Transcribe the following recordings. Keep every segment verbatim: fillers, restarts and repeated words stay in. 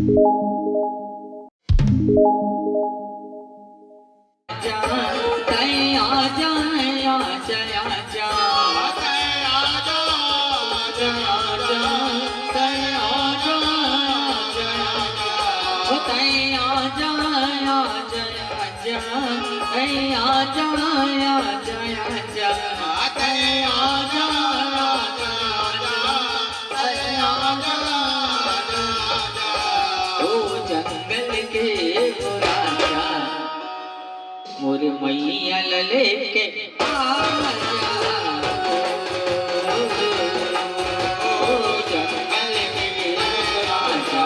आजा, तैं आजा, आजा, आजा। आजा, आजा, तैं आजा, आजा, आजा। ओ तैं आजा, आजा, आजा। तैं आजा, आजा, आजा। तैं आजा, आजा, आजा। ओ जंगल के ओ राजा, मोर मैया ल लेके आजा। ओ जंगल के ओ राजा,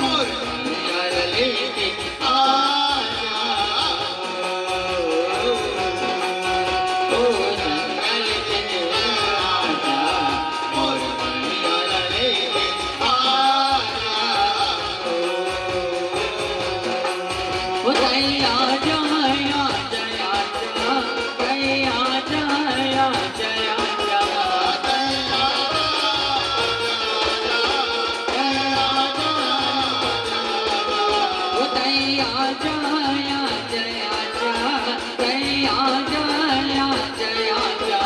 मोर मैया ल लेके आजा। ओ जंगल के ओ राजा, मोर मैया ल लेके आजा। ओ तैं आजा, आजा, आजा, तैं आजा, आजा, आजा। ओ तैं आजा, आजा, आजा। तैं आजा, आजा, आजा।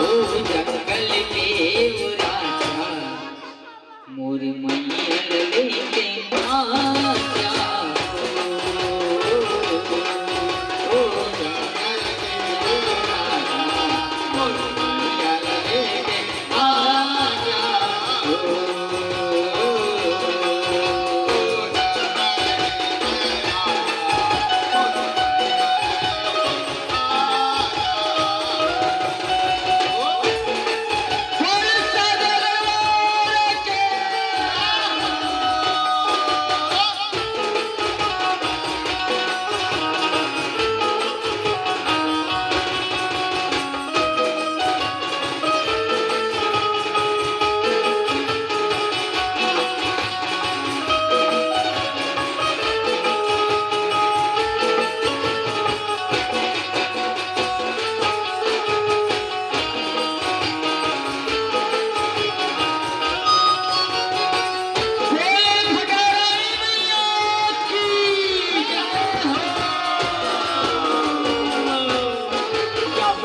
ओ जंगल के ओ राजा, मोर मैया ल लेके आजा। ओ जंगल के ओ राजा, मोर मैया ल लेके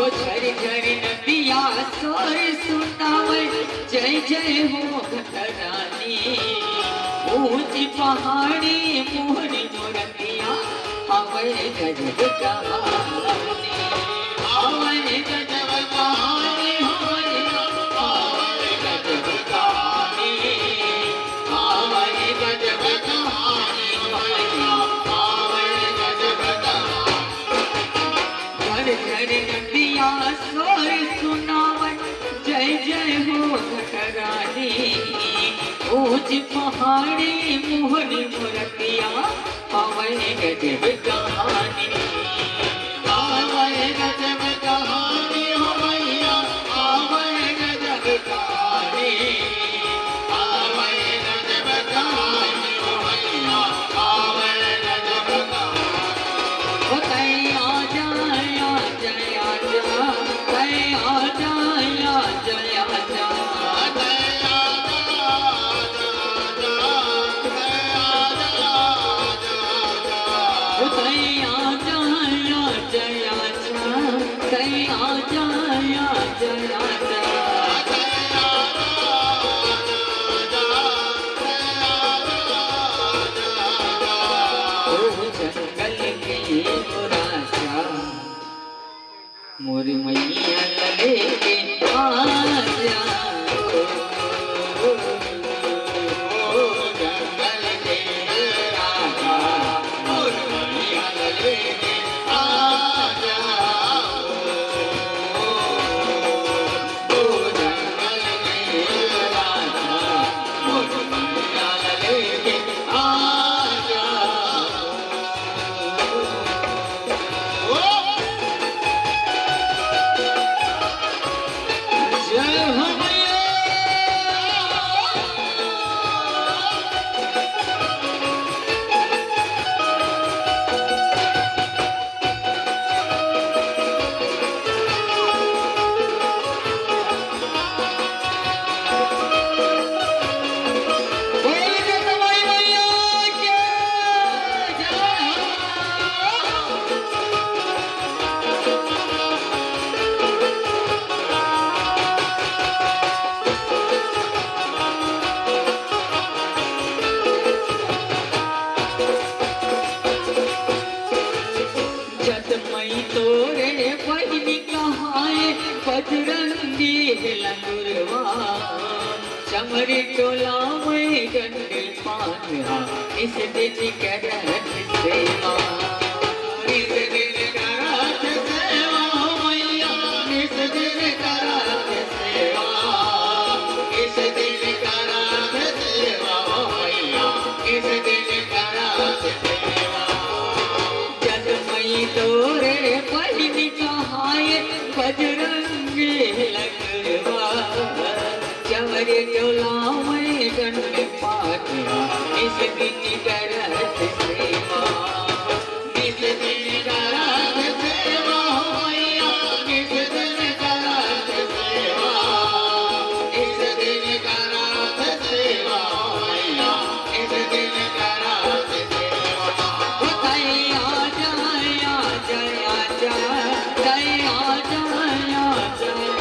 झरी झरी नदिया सोर सुनावे, जय जय हो घटरानी। ऊंची पहाड़ी मोहरी मोरतिया, हवे गजब कहानी। हवे गजब कहानी, हवे, हवे गजब कहानी। हवे गजब कहानी, हवे, हवे गजब कहानी। घर घर नदिया सोर सुनावन, जय जय हो घटरानी। ऊंच पहाड़ी मोहनी मुरतिया, हवे गजब कहानी। हवे गजब कहानी हो भैया, हवे गजब कहानी। हवे गजब कहानी हो भैया, हवे गजब कहानी। ओ तैं आजा, आजा, आजा, तैं आजा, आजा, आजा। ओ तैं आजा, आजा, आजा, तैं आजा, आजा, आजा। ओ जंगल के ओ राजा, मोर मैया ल लेके आजा। ओ जंगल के राजा, मोर मैया ल लेके आजा। ओ जंगल के राजा, मोर मैया ल लेके आजा। जय हो मैया बजरंगी हे लंगुरवा, चमरी टोला में डंडी पान हा, इस दिन करत सेवा। इस दिन करत सेवा हो मैया, इस दिन करत सेवा। इस दिन करत सेवा हो मैया, इस दिन करत सेवा। जद मई तोरे पहिन कहाए बजरंगी लंगुरवा, चवर टोला में गंड पाटिया, इस दिन करत सेवा। इस दिन करत सेवा हो मैया, इस दिन करत सेवा। इस दिन करत सेवा हो मैया, इस दिन करत सेवा। ओ तैया जया जया जया, तैया जया जया जया।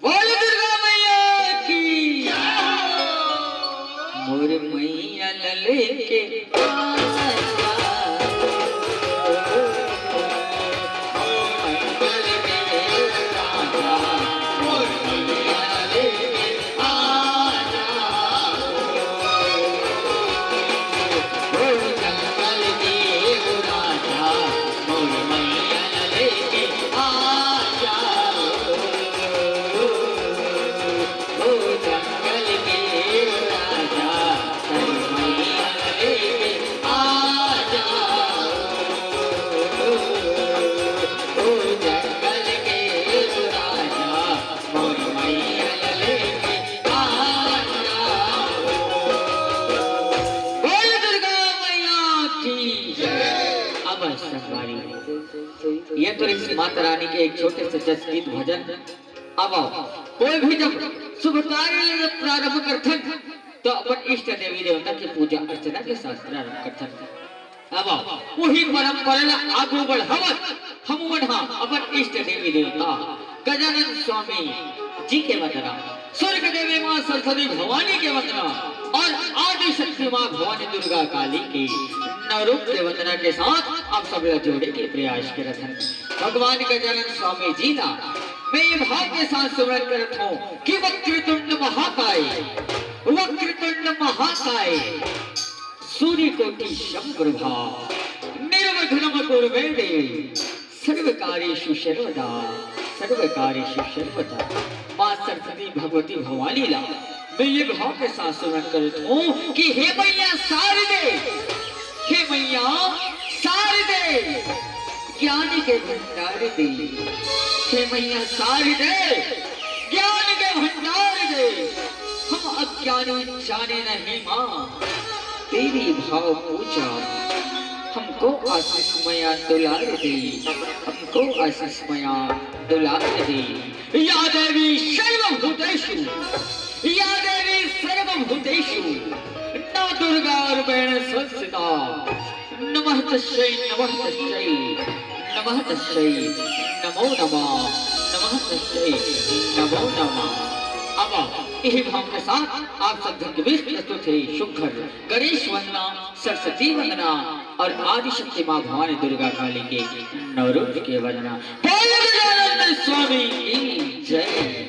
बोल दुर्गा मैया की। मोर मैया ला लेके आजा। बोल दुर्गा मैया की। अब संगवारी, ये तो इस माता रानी के एक छोटे से जस गीत भजन। अब आओ, कोई भी जब शुभ कार्य ले प्रारंभ करथन, तो अपन इष्ट देवी देवता के पूजा अर्चना के साथ प्रारंभ करथन। अब आओ, वही परंपरा ला आगू बढ़ावत हम मन हा अपन इष्ट देवी देवता गजानन स्वामी जी के वंदना, स्वर्ग देवी माँ सरस्वती भवानी के वंदना और आदि शक्ति माँ भवानी दुर्गा काली के नौ रूप के वंदना के साथ आप सब ला जोड़े के प्रयास करत हन। भगवान गजानन स्वामी जी ला मैं ये भाव के साथ सुमरन करत हूँ कि वक्रतुंड महाकाय, वक्रतुंड महाकाय, सूर्यकोटि समप्रभा, निर्विघ्नं कुरु मे देवी, सर्वकार्येषु सर्वदा, सर्वकार्येषु सर्वदा। माँ सरस्वती भगवती भवानी ला मैं ये भाव के साथ सुमरन करत हूँ कि हे मैया शारदे, हे मैया शारदे, ज्ञान के भंडार दे। हे मैया शारदे, ज्ञान के भंडार दे। हम अज्ञानी जाने नहीं माँ, तेरी भाव पूजा। हमको आशीष मैया दुलार दे, हमको आशीष मैया दुलार दे। या देवी सर्वभूतेषु, या देवी सर्वभूतेषु, नव दुर्गा रूपेण संस्थिता। नमः तस्यै, नमः तस्यै, नमः तस्यै, नमो नमः, नमः तस्यै, नमो नमः। अब यही भाव के साथ आप सब धन के बीच प्रस्तुत है शुभ घर गणेश वंदना, सरस्वती वंदना और आदिशक्ति माँ भवानी दुर्गा काली के नौ रूप के वंदना। बोल गजानन स्वामी की जय।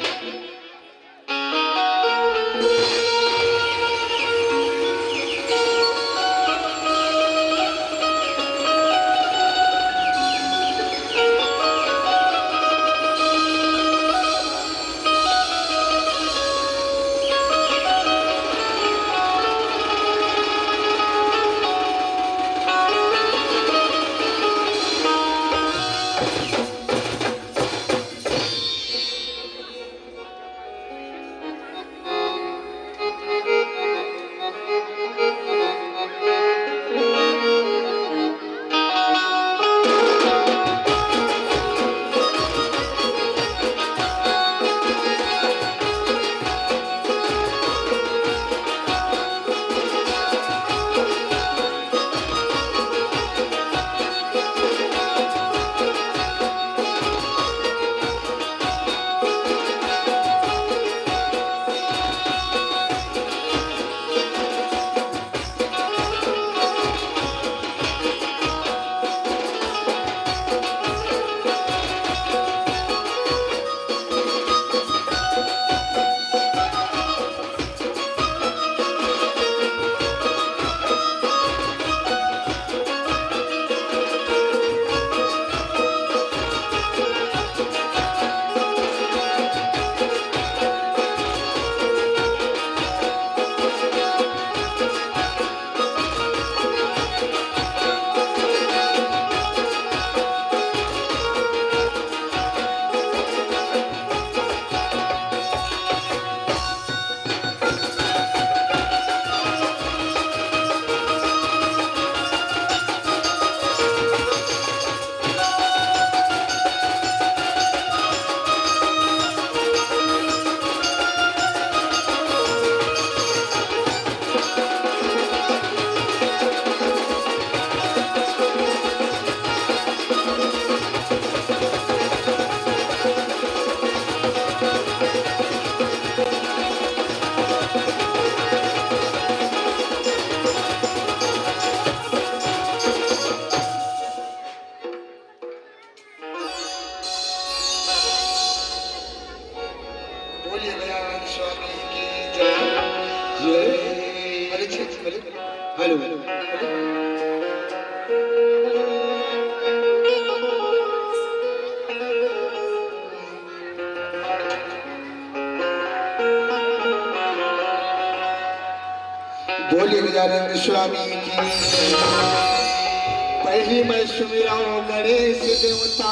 अरे, छे, छे, अरे, हेलो, हेलो। बोलिए गजानन स्वामी की। पहली मैं सुमिरहूं गणेश देवता,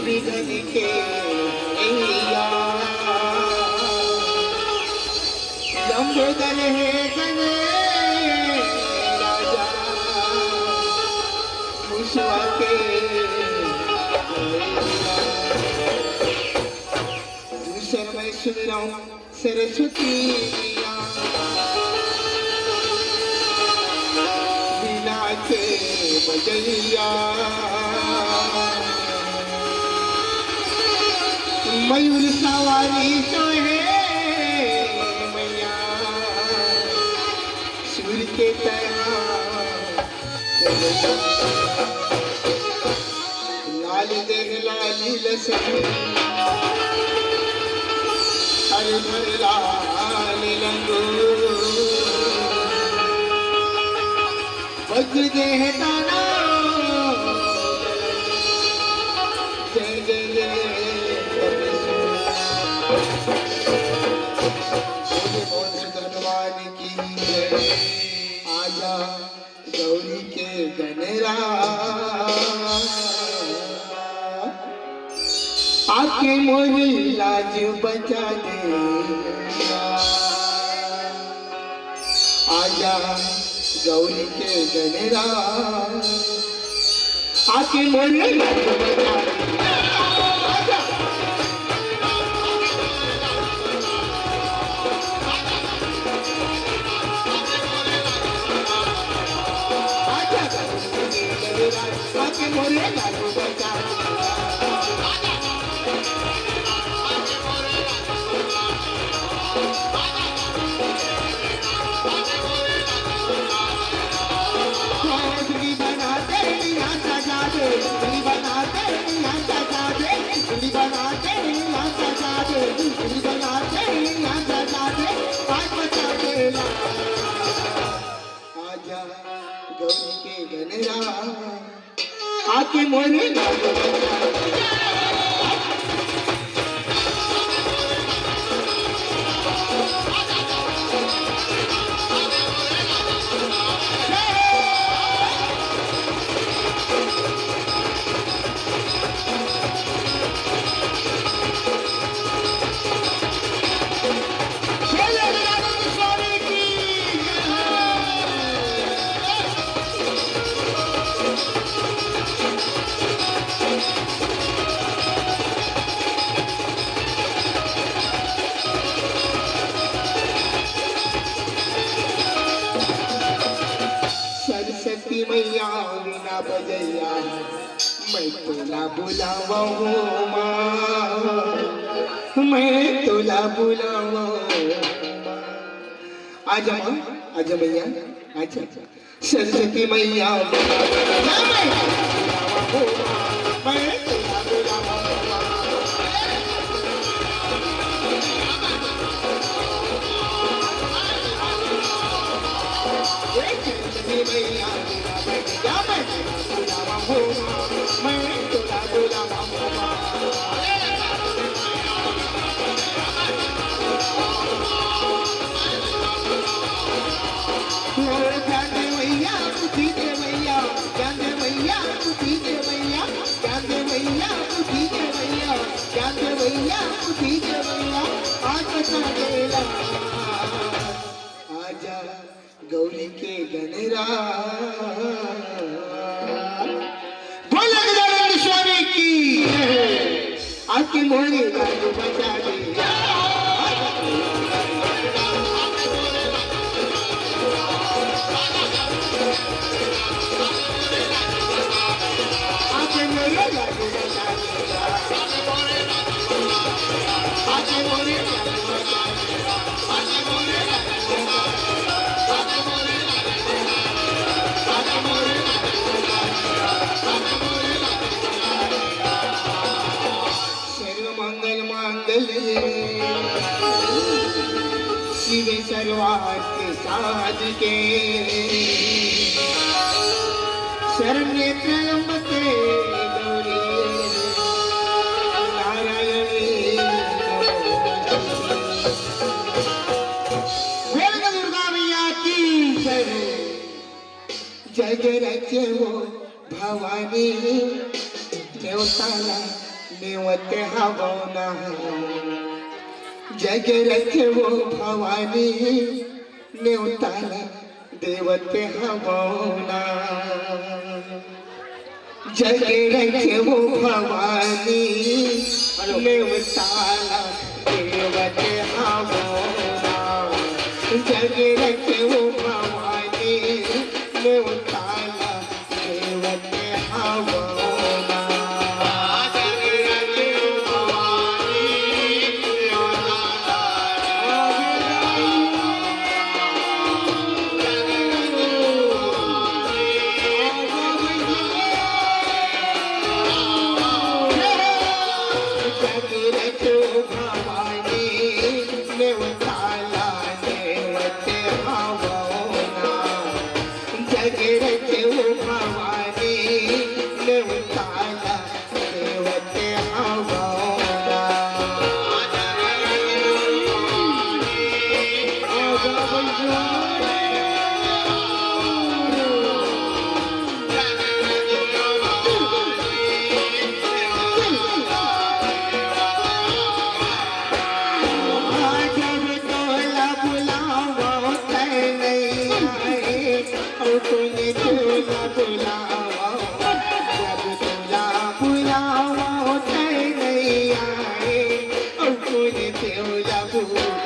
विघ्न के हरैया। लंबोदर हे गणेश राजा, मुसवा के हरैया। दूसर मैं सुमिरहूं सरस्वती मैया, वीणा के बजैया। मयूर सवारी सोहे मैया, सुर के तैं हा। लाल देह लाली लसनी, अरे भर लाल लंगू। वज्र देह दाना, जय जय जय। बोले बोल सुत हनुमान की जय। आजा गौरी के गनरा, आके मोरी लाज बचा दे। आजा गौरी के गनरा, आके मोरी लाज बचा दे। आजा। आजा गौरी के गनरा, आके मोरे लाज बचा। सरस्वती मैया वीणा बजैया, मैं तोला बुलावहूँ माँ, मैं तोला बुलावहूँ माँ। आजा माँ, आजा मैया, आजा। सरस्वती मैया, आजा गौरी के गनरा। बोल गजानन स्वामी की। आके मोरे लाज बचा दे। आके मोरे लाज बचा दे। आके मोरे लाज बचा दे। सर्व मंगल मांगल्य शिव सर्वार्थ साध के, शरण्य त्र्यंबके गौरी नारायणी नमोस्तुते। बोल दुर्गा मैया की जय। जग रचवो भवानी, नेवताला नेवत हवो ना। जग रचवो भवानी, नेवताला देवत हवो ना। जग रचवो भवानी, नेवताला देवत हवो ना। जग रचवो भवानी, नेवताला देवत हवो ना। जग रचवो भवानी, नेवताला देवत हवो ना। जग रचवो भवानी, नेवताला देवत हवो ना। जब तोला बुलावो तैं नइ आए, अउ कोन तोला बुलावो। जब तोला बुलावो तैं नइ आए, अउ कोन तोला बुलावो।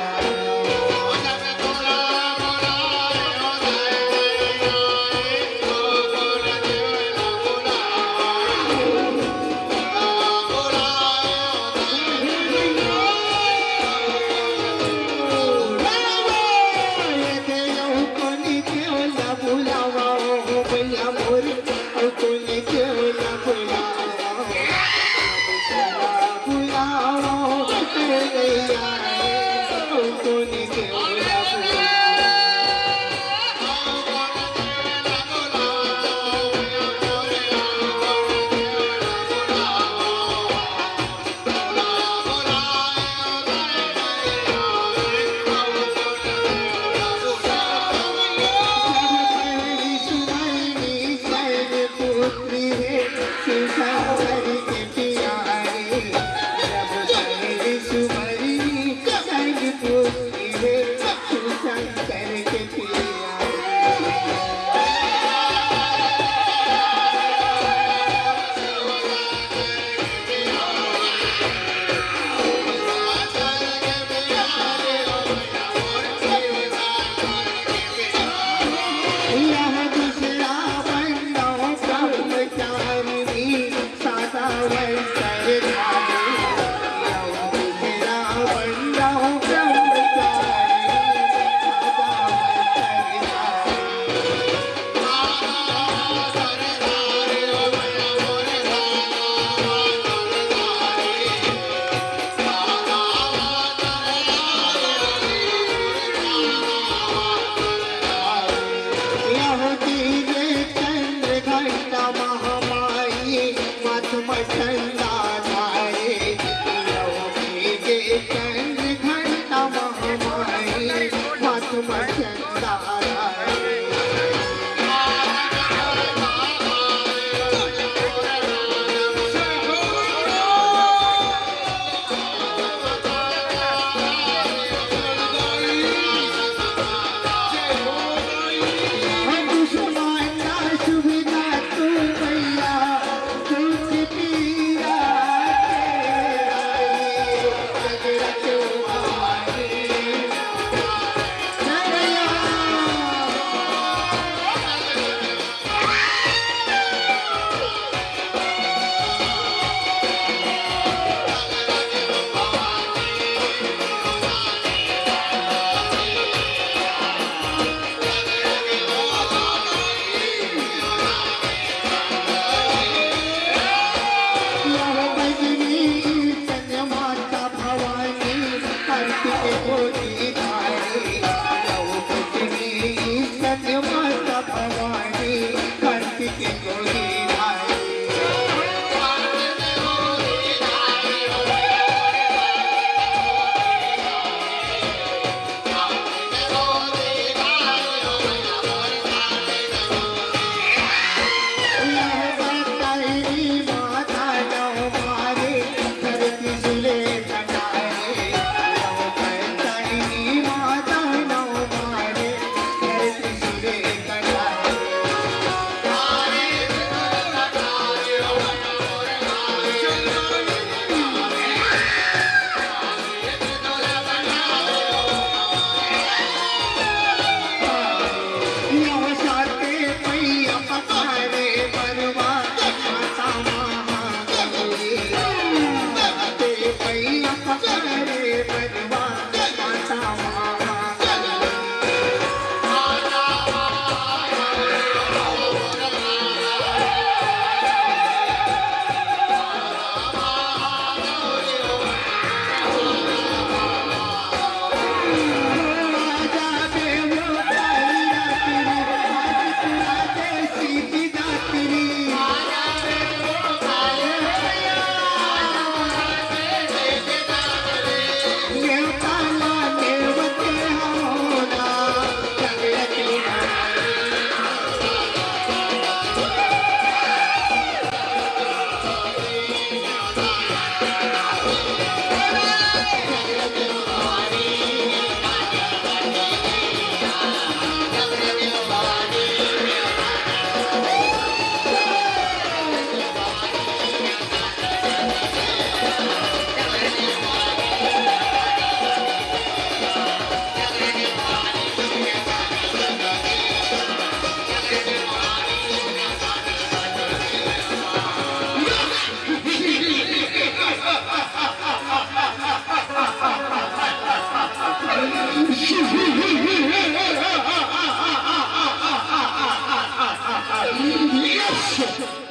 Yes!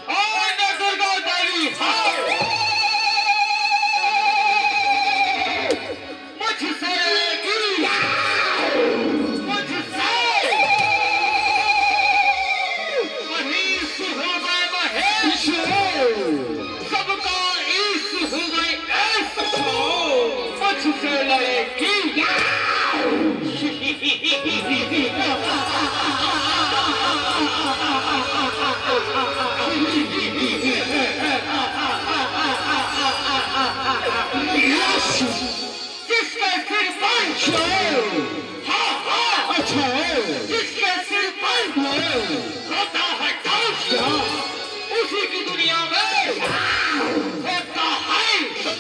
Oi, दुर्गा देवी, हाँ! मुझसे की, मुझसे महेश हो मैं महेश। सबका ईश हूँ मैं ईश। मुझसे लड़ेगी। Yes! जिसके सिर पर, अच्छा। हाँ, हाँ। अच्छा। जिसके सिर पर, हाँ। होता है काश, हाँ। उसी की दुनिया में होता है काश।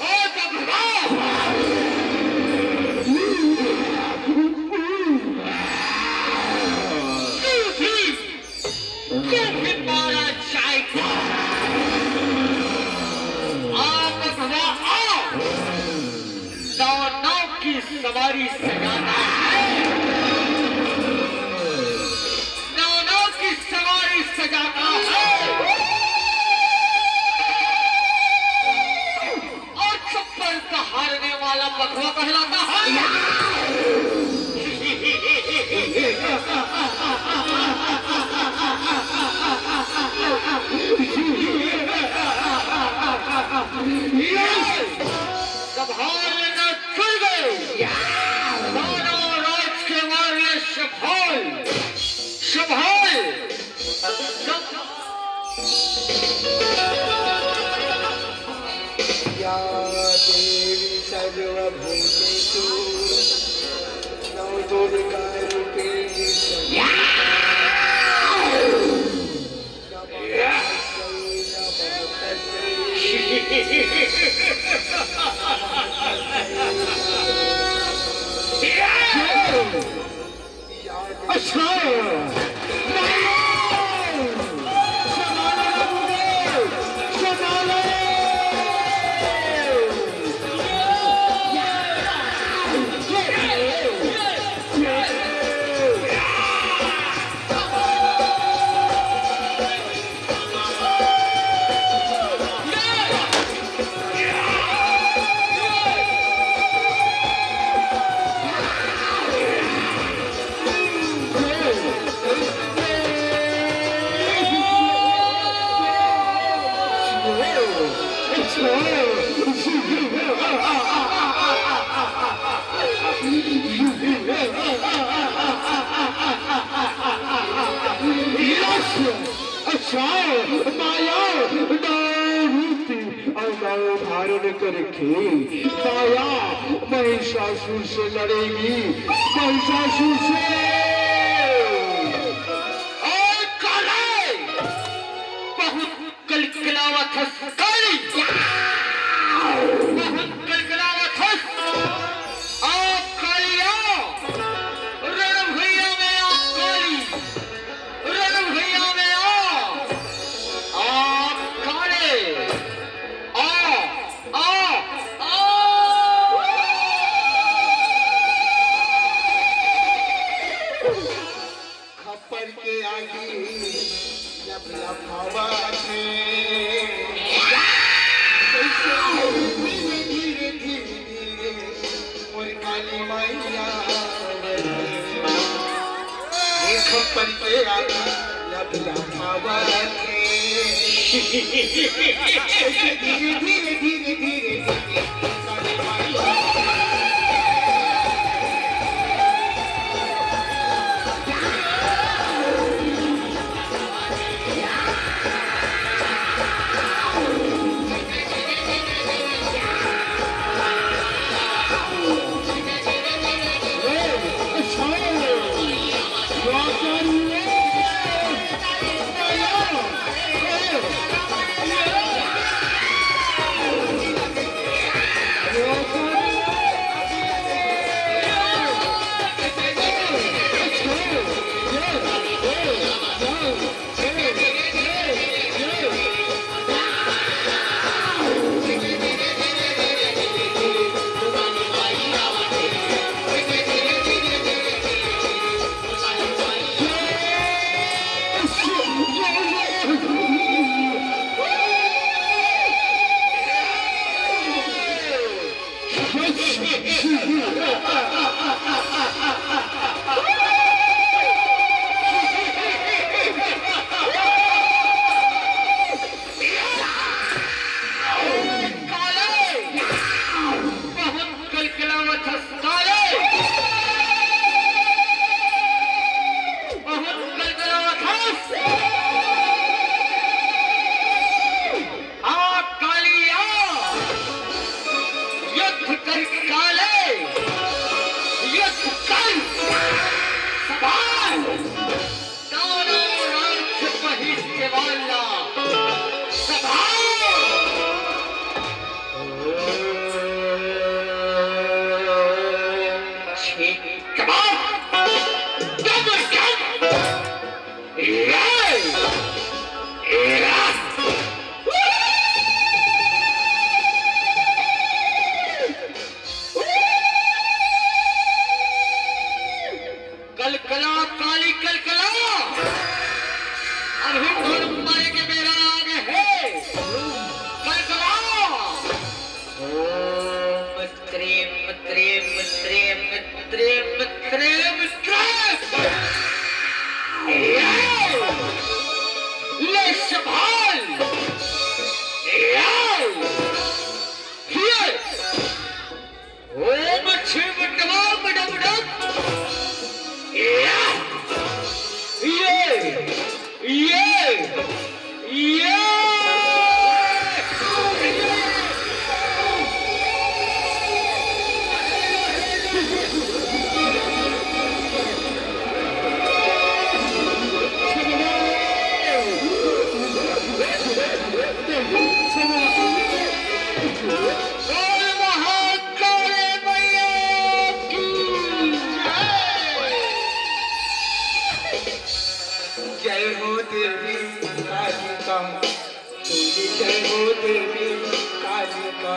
ओ जगन्नाथ! तू भी, तू भी मारा जाएगा। आ बघवा, आ। नौ नौ की सवारी सजाता है। नौ नौ की सवारी सजाता है। और छप्पर पहाड़ने वाला बघवा कहलाता है। संभाल न चल गए। बारह राज के वारियर्स संभाल, संभाल, संभाल। या देवी सर्वभूतेषु नव दुर्गा रूपेण संस्थिता। नमः तस्यै, नमः तस्यै। अच्छा। जाओ, माया, नौ रूप और नौ धारण करके माया महिषासुर से लड़ेगी, महिषासुर से। और काले, बहुत कलकलावत हस काली, बहुत कलकलावत हस। आ कालिया, रण भुइया में आ काली, रण भुइया में आ, आ काले, आ, आ, आ। खप्पर के आगी लपलपावत हे। कैसे धीरे, धीरे, धीरे, धीरे मोर काली मैया आवत हे। ये खप्पर के आगी लपलपावत हे। कैसे धीरे, धीरे, धीरे, धीरे, धीरे काले, बहुत कलकलावत हस काले, बहुत कलकलावत हस। आ कालिया, युद्ध कर काले, युद्ध कर। सवाल। दानव राज पहिष्ठे वाला सभा। छिकमा। डम डम। ये। ये। कलकला काली कलकला, अभी तोर मारे के बेरा आ गे हे। कलकला। ओम त्रीम त्रीम त्रीम त्रीम त्रीम त्रीम। ले संभाल। ये। ये। ओम छिम डबम डब डब। या। ये, ये, ये। बोल महाकाली मैया की जय। जय हो देवी कालिका, जय हो देवी कालिका।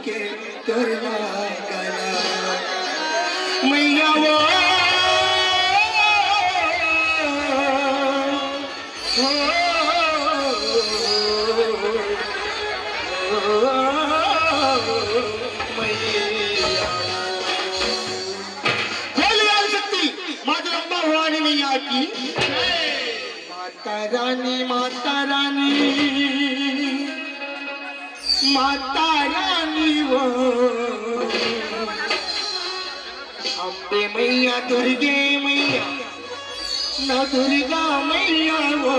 के तोर लागला, मैया वो, हो, हो, मैया। बोल यार शक्ति, माँ जगदम्बा भवानी मैया की। माता रानी, माता रानी, माता रानी वो, अम्बे मैया, दुर्गे मैया, नौ दुर्गा मैया वो,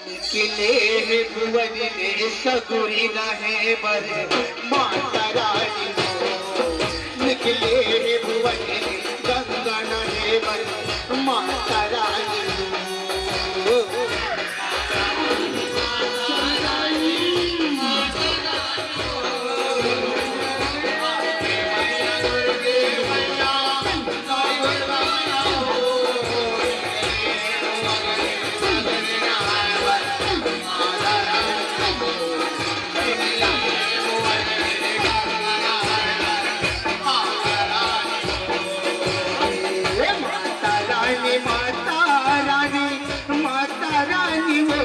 निकले हे भुवन ले सगुरी नहाए बर, माता रानी वो, निकले हे भुवन ले गंगा नहाए बर, माता रानी वो। माता रानी, माता रानी, माता रानी वो,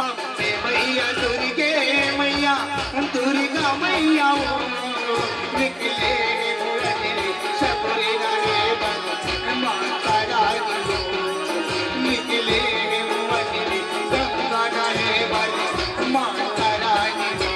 अम्बे मैया, दुर्गे मैया, दुर्गा मैया वो, निकले हे भुवन ले सगुरी नहाए बर, माता रानी वो, निकले हे भुवन ले गंगा नहाए बर, माता रानी वो।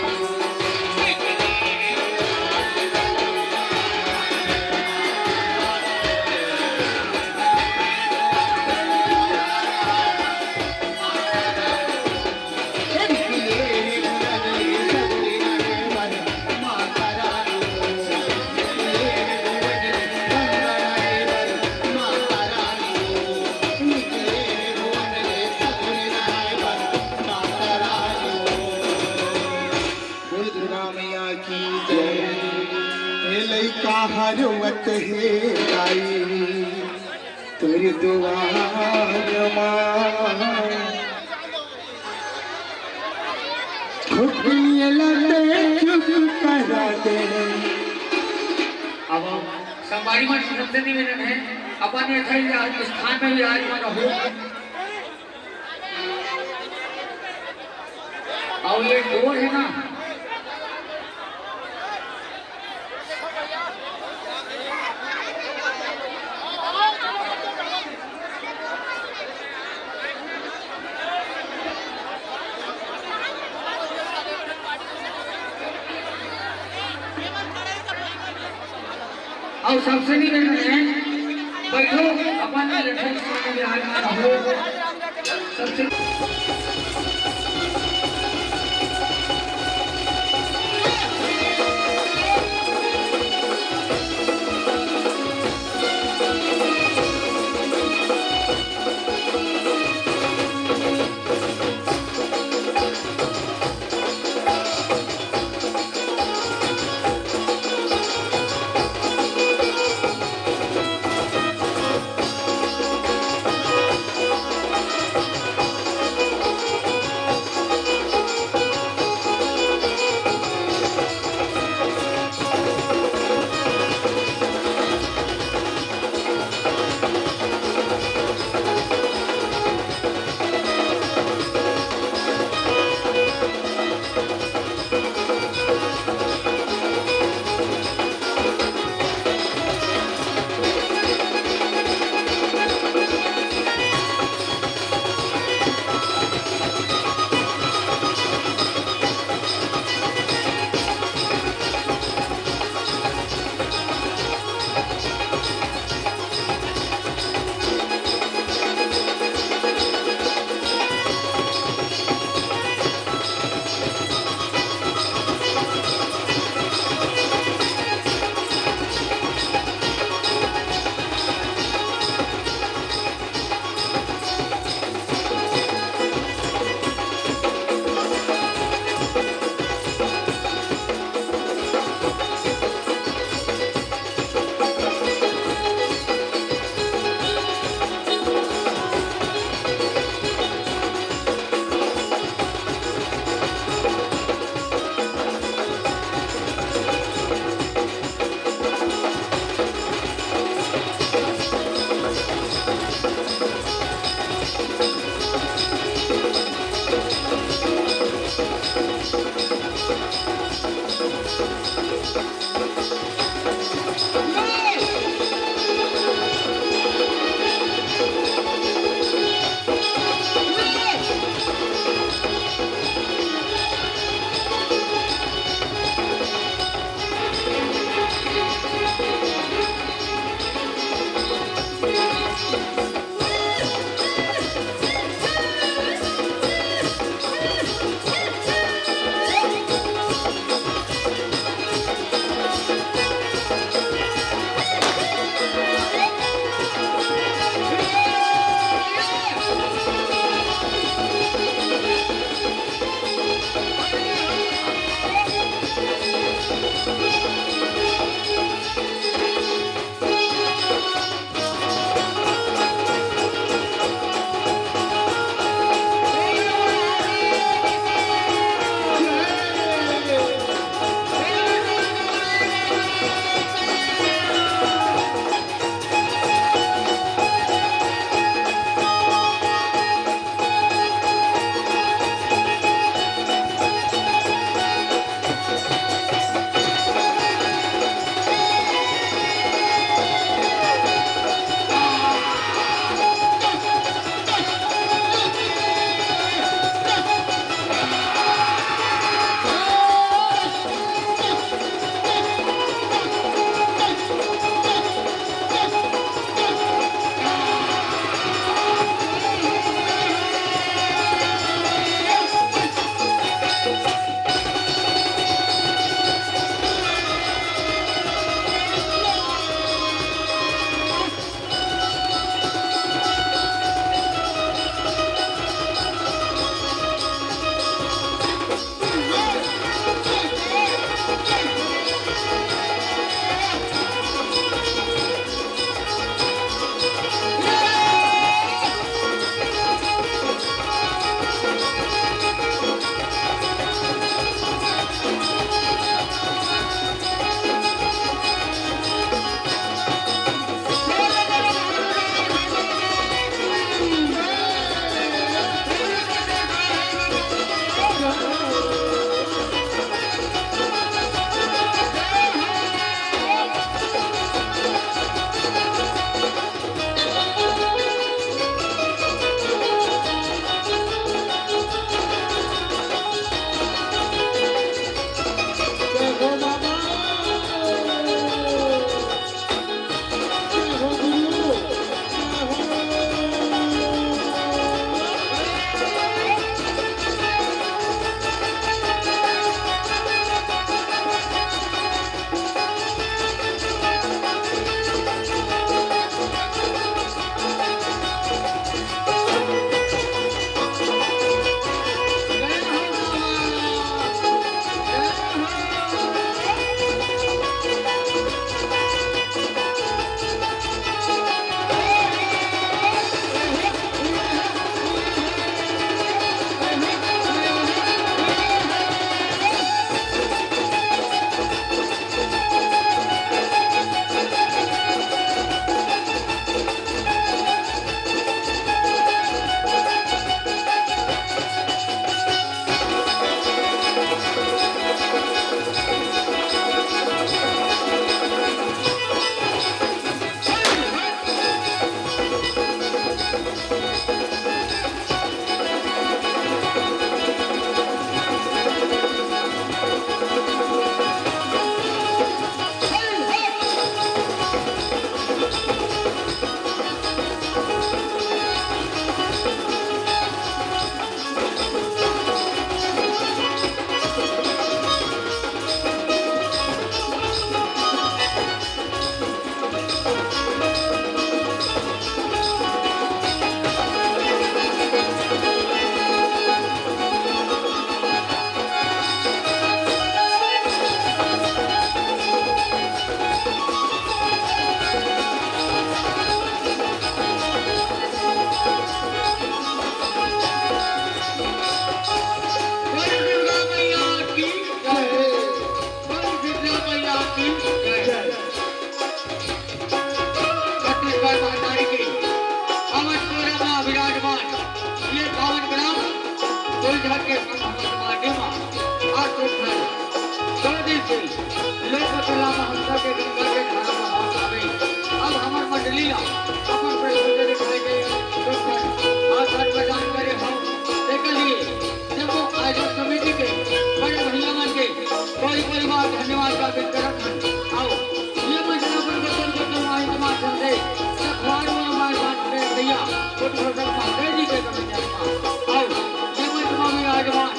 बोल दुर्गा मैया की जय। ए लइका ह रोवत हे दाई, तोर दुआर मा। खुद ये लते चुप करा दे। अब संगवारी मन सबसे निवेदन है, अपन ये थे आज स्थान में विराजमान हो। अउ ये डोर हे ना, अउ सबसे निवेदन है, बैठो, अपन लठन सामने विराजमान हो। सबसे झांक के संग हमर माटी म आज सुघर दो दिन से लोक कला महंता के गंगा के धारा बहात हवे। अब हमर मंडली ला अपन प्रस्तुति दिखाए के सुघर आसन प्रदान करे हव। एकर लिए जम्मो आयोजक समिति के बड़े भैया मन के कोरी कोरी बार धन्यवाद ज्ञापित करत हन। अउ ये मंच ला अपन गोतर गोतर माई के माध्यम से सखवार व माई बात के भैया उद्घोषक महादेव जी के कमंडल मा। अउ ये मंच मा विराजमान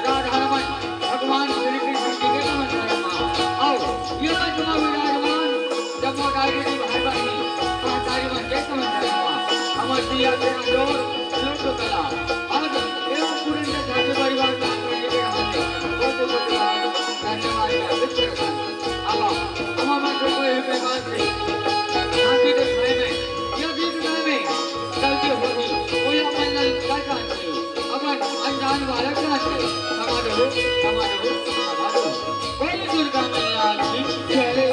राधा रमन भगवान श्री कृष्ण जी के कमंडल मा। अउ ये मंच मा विराजमान जम्मो डायरी भाई बहिनी महतारी मन के कमंडल मा। हमर दिया के अंजोर लोक कला। आज एवं पुरंदर झांकी परिवार का पहले के हाथे बहुत बहुत धन्यवाद ज्ञापित करत हन। अब हमर मंच को एह प्रकार से झांकी दिखाए में या गीत गाए में गलती होही, ओला अपन ला ललकार जानथे, अपन अनजान बालक जानथे, क्षमा दो, क्षमा दो, क्षमा दो। बोल दुर्गा मैया की जय।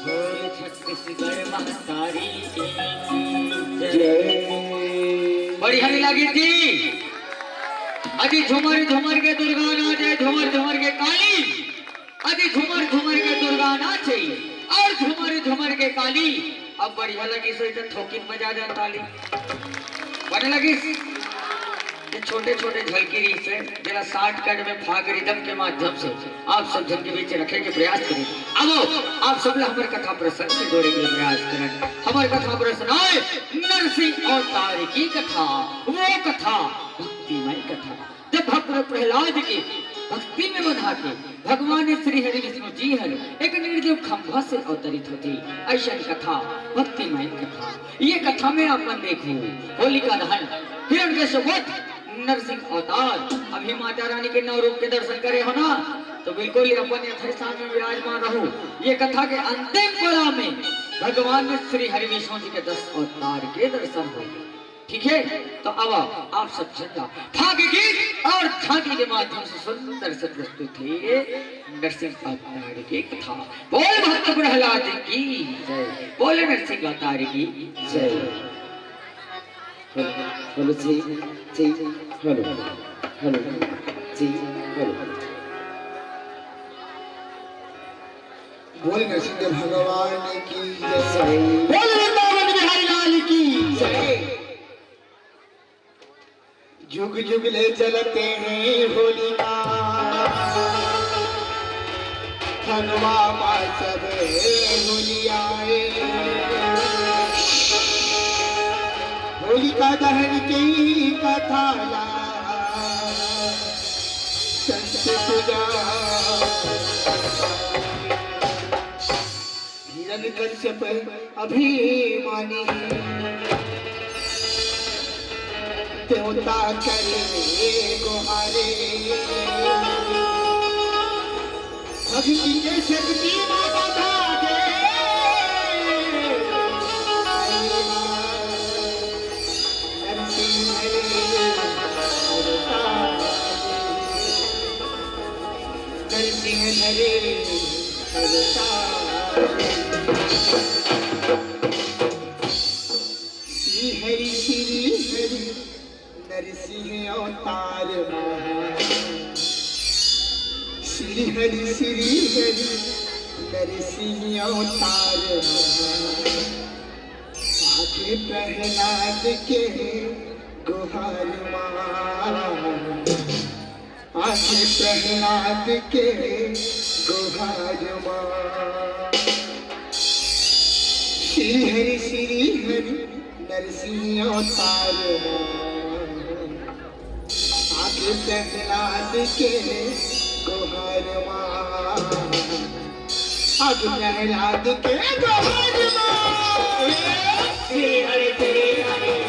बोल छत्तीसगढ़ महतारी की जय। बढ़िया नहीं लगी थी? अजी झूमर झूमर के दुर्गा नाचे, झूमर झूमर के काली। अजी झूमर झूमर के दुर्गा नाचे अउ झूमर झूमर के काली। अब बढ़िया लगिस हे त थोकिन बजा देन ताली। बने लगिस? ये छोटे-छोटे झलकी रहिस हे, जेला shortcut में फाग rhythm के माध्यम से आप सब झन के बीच रखे के प्रयास करेन। अब आप सब ला हमर कथा प्रसंग से जोड़े के प्रयास करन। हमर कथा प्रसंग आय नरसिंह अवतार की कथा, वो कथा भक्तिमय कथा। जब भक्त प्रहलाद के भक्ति में बंधा के भगवान श्री हरि विष्णु जी हर एक निर्जीव खंभा से अवतरित होथे, अइसन कथा, भक्तिमय कथा। ये कथा में आप मन देखो, होलिका दहन, हिरण्यकश्यप वध, नरसिंह अवतार। अभी माता रानी के नौ रूप के दर्शन करे हो ना, तो बिल्कुल ही अपन यथास्थान में विराजमान रहो। ये कथा के अंतिम पड़ाव में भगवान श्री हरि विष्णु जी के दस अवतार के दर्शन होही। ठीक है, तो अब आप सब झन ला फाग गीत अउ झांकी के माध्यम से सुंदर से प्रस्तुत हे नरसिंह अवतार की कथा। बोल भक्त प्रहलाद की जय, बोल नरसिंह अवतार की जय। हेलो, हेलो, जी, जी, हेलो, हेलो, जी, हेलो। बोल नरसिंह भगवान की जय। बोल वृंदावन बिहारी लाल की जय। जुग ले जलते हैं होलिका, खनवा मा सब होलियाए। होलिका दहन के कथा ला संत सुजा। हिरण्यकश्यप अभिमानी, देवता करे गोहारे। भक्ति के शक्ति मा बधा दे। नरसिंह हरे अवतार। नरसिंह हरे अवतार। श्री हरि, श्री हरि, नरसिंह अवतार महा। श्री हरि, श्री हरि, नरसिंह अवतार महा। आके प्रहलाद के गोहार महा। आके प्रहलाद के गोहार महा। श्री हरि, श्री हरि, नरसिंह अवतार महा। आके प्रहलाद के गोहार महा। आके प्रहलाद के गोहार महा। श्री हरि, श्री हरि,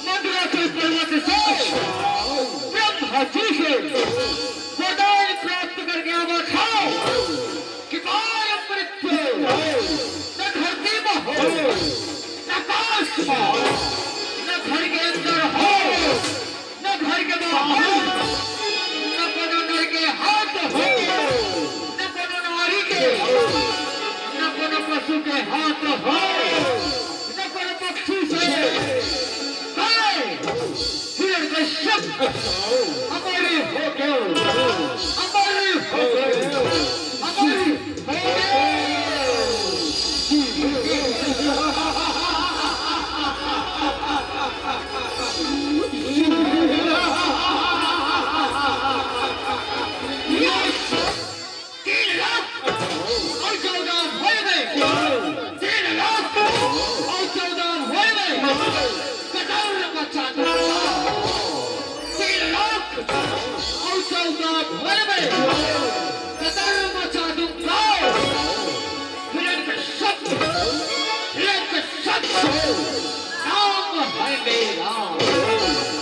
मंदराचल पर्वत से ब्रह्मा जी से वरदान प्राप्त करके आवा था कि बार मृत्यु न धरती में हो, न आकाश में हो, न घर के अंदर हो, न घर के बाहर, न कोनो नर के हाथ हो, न कोनो नारी के, न कोनो पशु के हाथ हो, न कोनो पक्षी से। हाय! हिरण्यकश्यप अमर हो गए, अमर हो गए, अमर हो गए। तीन लाख और चौदह भय में, तीन लाख और चौदह भय में कदर मचा दूंगा। तीन लाख और चौदह भय में कदर मचा दूंगा। हिरण्यकश्यप, हिरण्यकश्यप नाम है मेरा।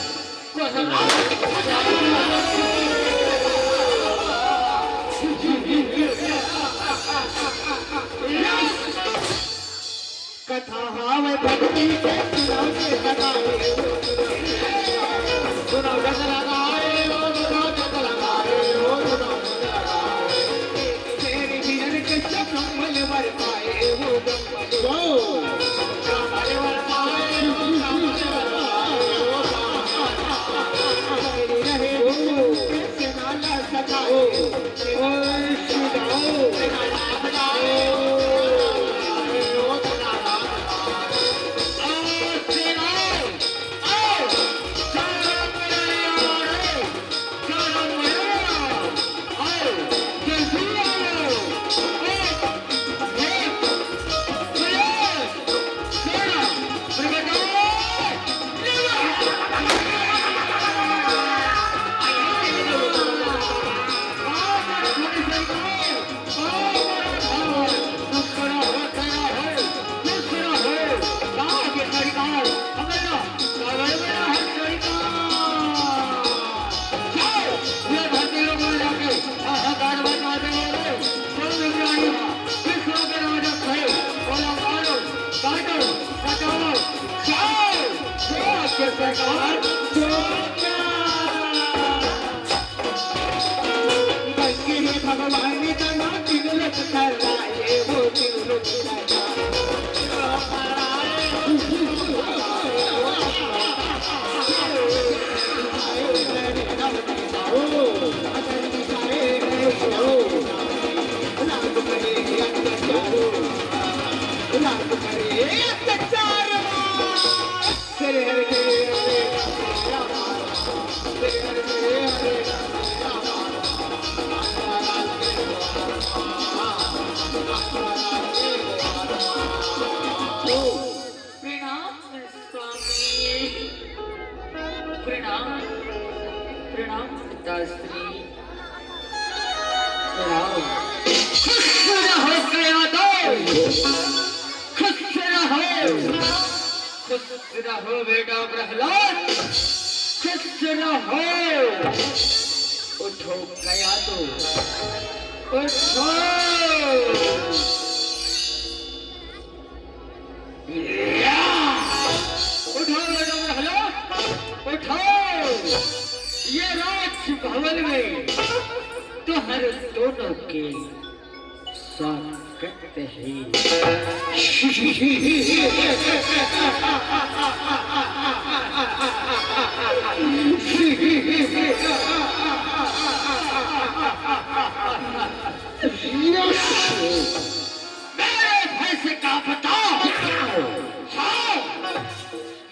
कथा हावय भक्ति के, सुनाव जग लगाए, ओ सुनाव जग लगाए, ओ सुनाव जग लगाए, ओ सुनाव जग लगाए। तेरे हिरण के चकम्मल वर पाए, ओ ब्रह्मदेव। ओ ब्रह्मदेव वर पाए, ओ ब्रह्मदेव वर पाए, ओ ब्रह्मदेव। तेरी रहे ओ। के सेना ला सजाए। ओ। प्रणाम स्वामी, प्रणाम, प्रणाम पिताश्री, प्रणाम। खुश रहो कयादो, खुश रहो, खुश रहो बेटा प्रहलाद, खुश रहो। उठो कयादो, उठो। या! उठो बेटा प्रहलाद, उठो। ये राजभवन में तुम्हारे दोनों के स्वागत है। मेरे भय से कांपता, हाँ,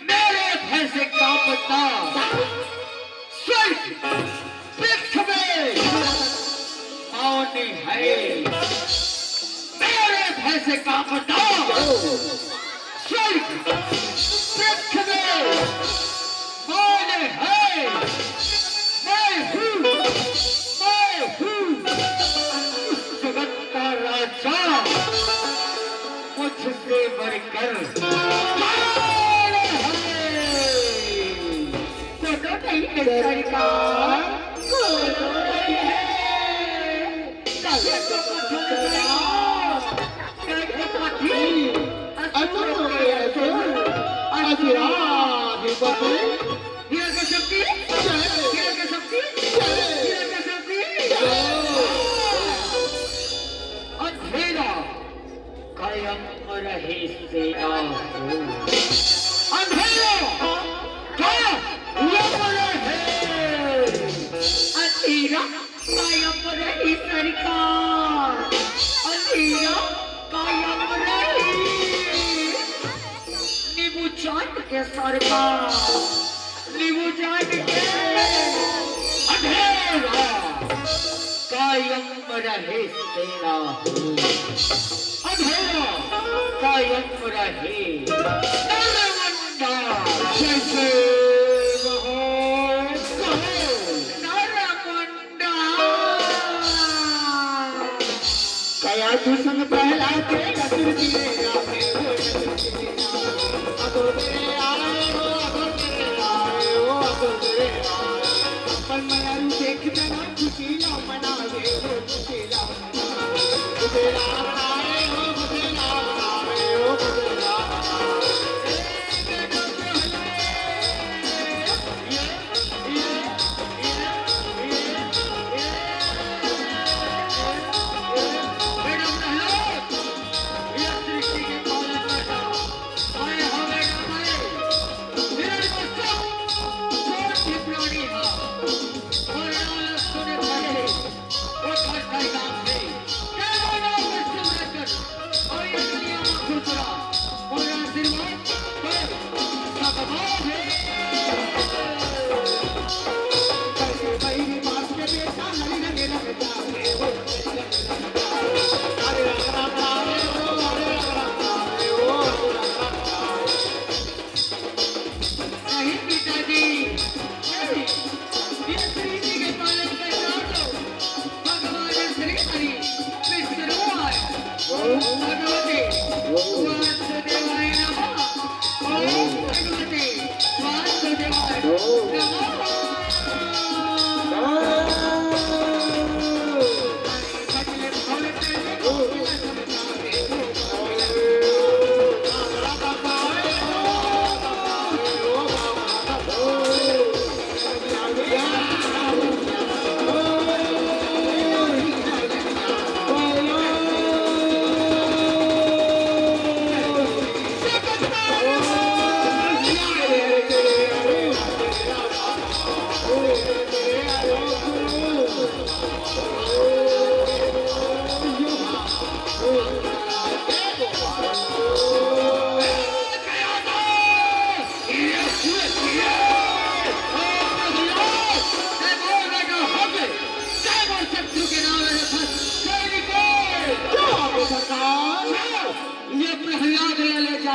मेरे भय से कांपता स्वर्ग पृथ्वी मौन है। मेरे भय से कांपता स्वर्ग पृथ्वी मौन है। मैं हूँ, मैं हूँ इस जगत का राजा, मुझसे बढ़कर कौन है? कोनो नहीं है सरकार, कोनो नहीं है। कहे तो कथन करो, कहे तो कथी, असुर के असुर, असुराधिपति। हिरण्य शक्ति, जय। हिरण्य शक्ति, जय। हिरण्य शक्ति, जय। अंधेरा कायम रहे सेना हो। अंधेरा कायम रहे। अंधेरा कायम रहे सरकार, अंधेरा कायम रहे। नींबू चाट के सरकार, नींबू चाट के। अंधेरा कायम रहे सेना हो, अंधेरा कायम रहे। नरमुंडा जय सेवा हो, कहो। नरमुंडा। कया तू संग प्रहलाद के असुर गिरे आए हो, असुर गिरे आए हो, असुर गिरे आए हो, असुर गिरे आए हो।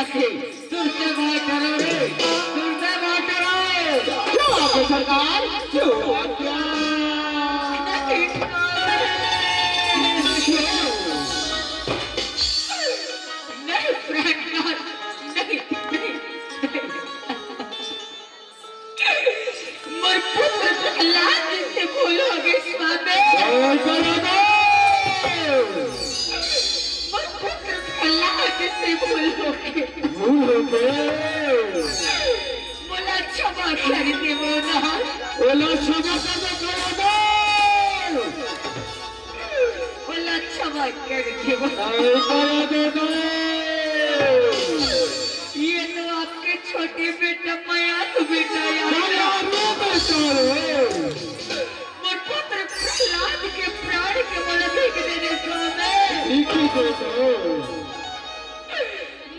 तुरते बाहर डरो रे, तुरते बाहर डरो। क्यों आगे सरकार? क्यों आज्ञा? नहीं, नहीं, प्रहलाद, नहीं, नहीं, नहीं। मोर पुत्र प्रहलाद से भूल हो गई स्वामी। जय जय देव। मोर पुत्र प्रहलाद से भूल हो गई। भूल हो गई। मोला क्षमा कर दे मोर नाथ। ओला क्षमा कर दे प्रहलाद। ओला क्षमा कर दे। जय जय देव। ये तो आपके छोटे बेटा मयारू बेटा यार। मयारू बेटा रे। मोर पुत्र प्रहलाद के प्राण के मोला भीख दे दे स्वामी। भीख दे दो।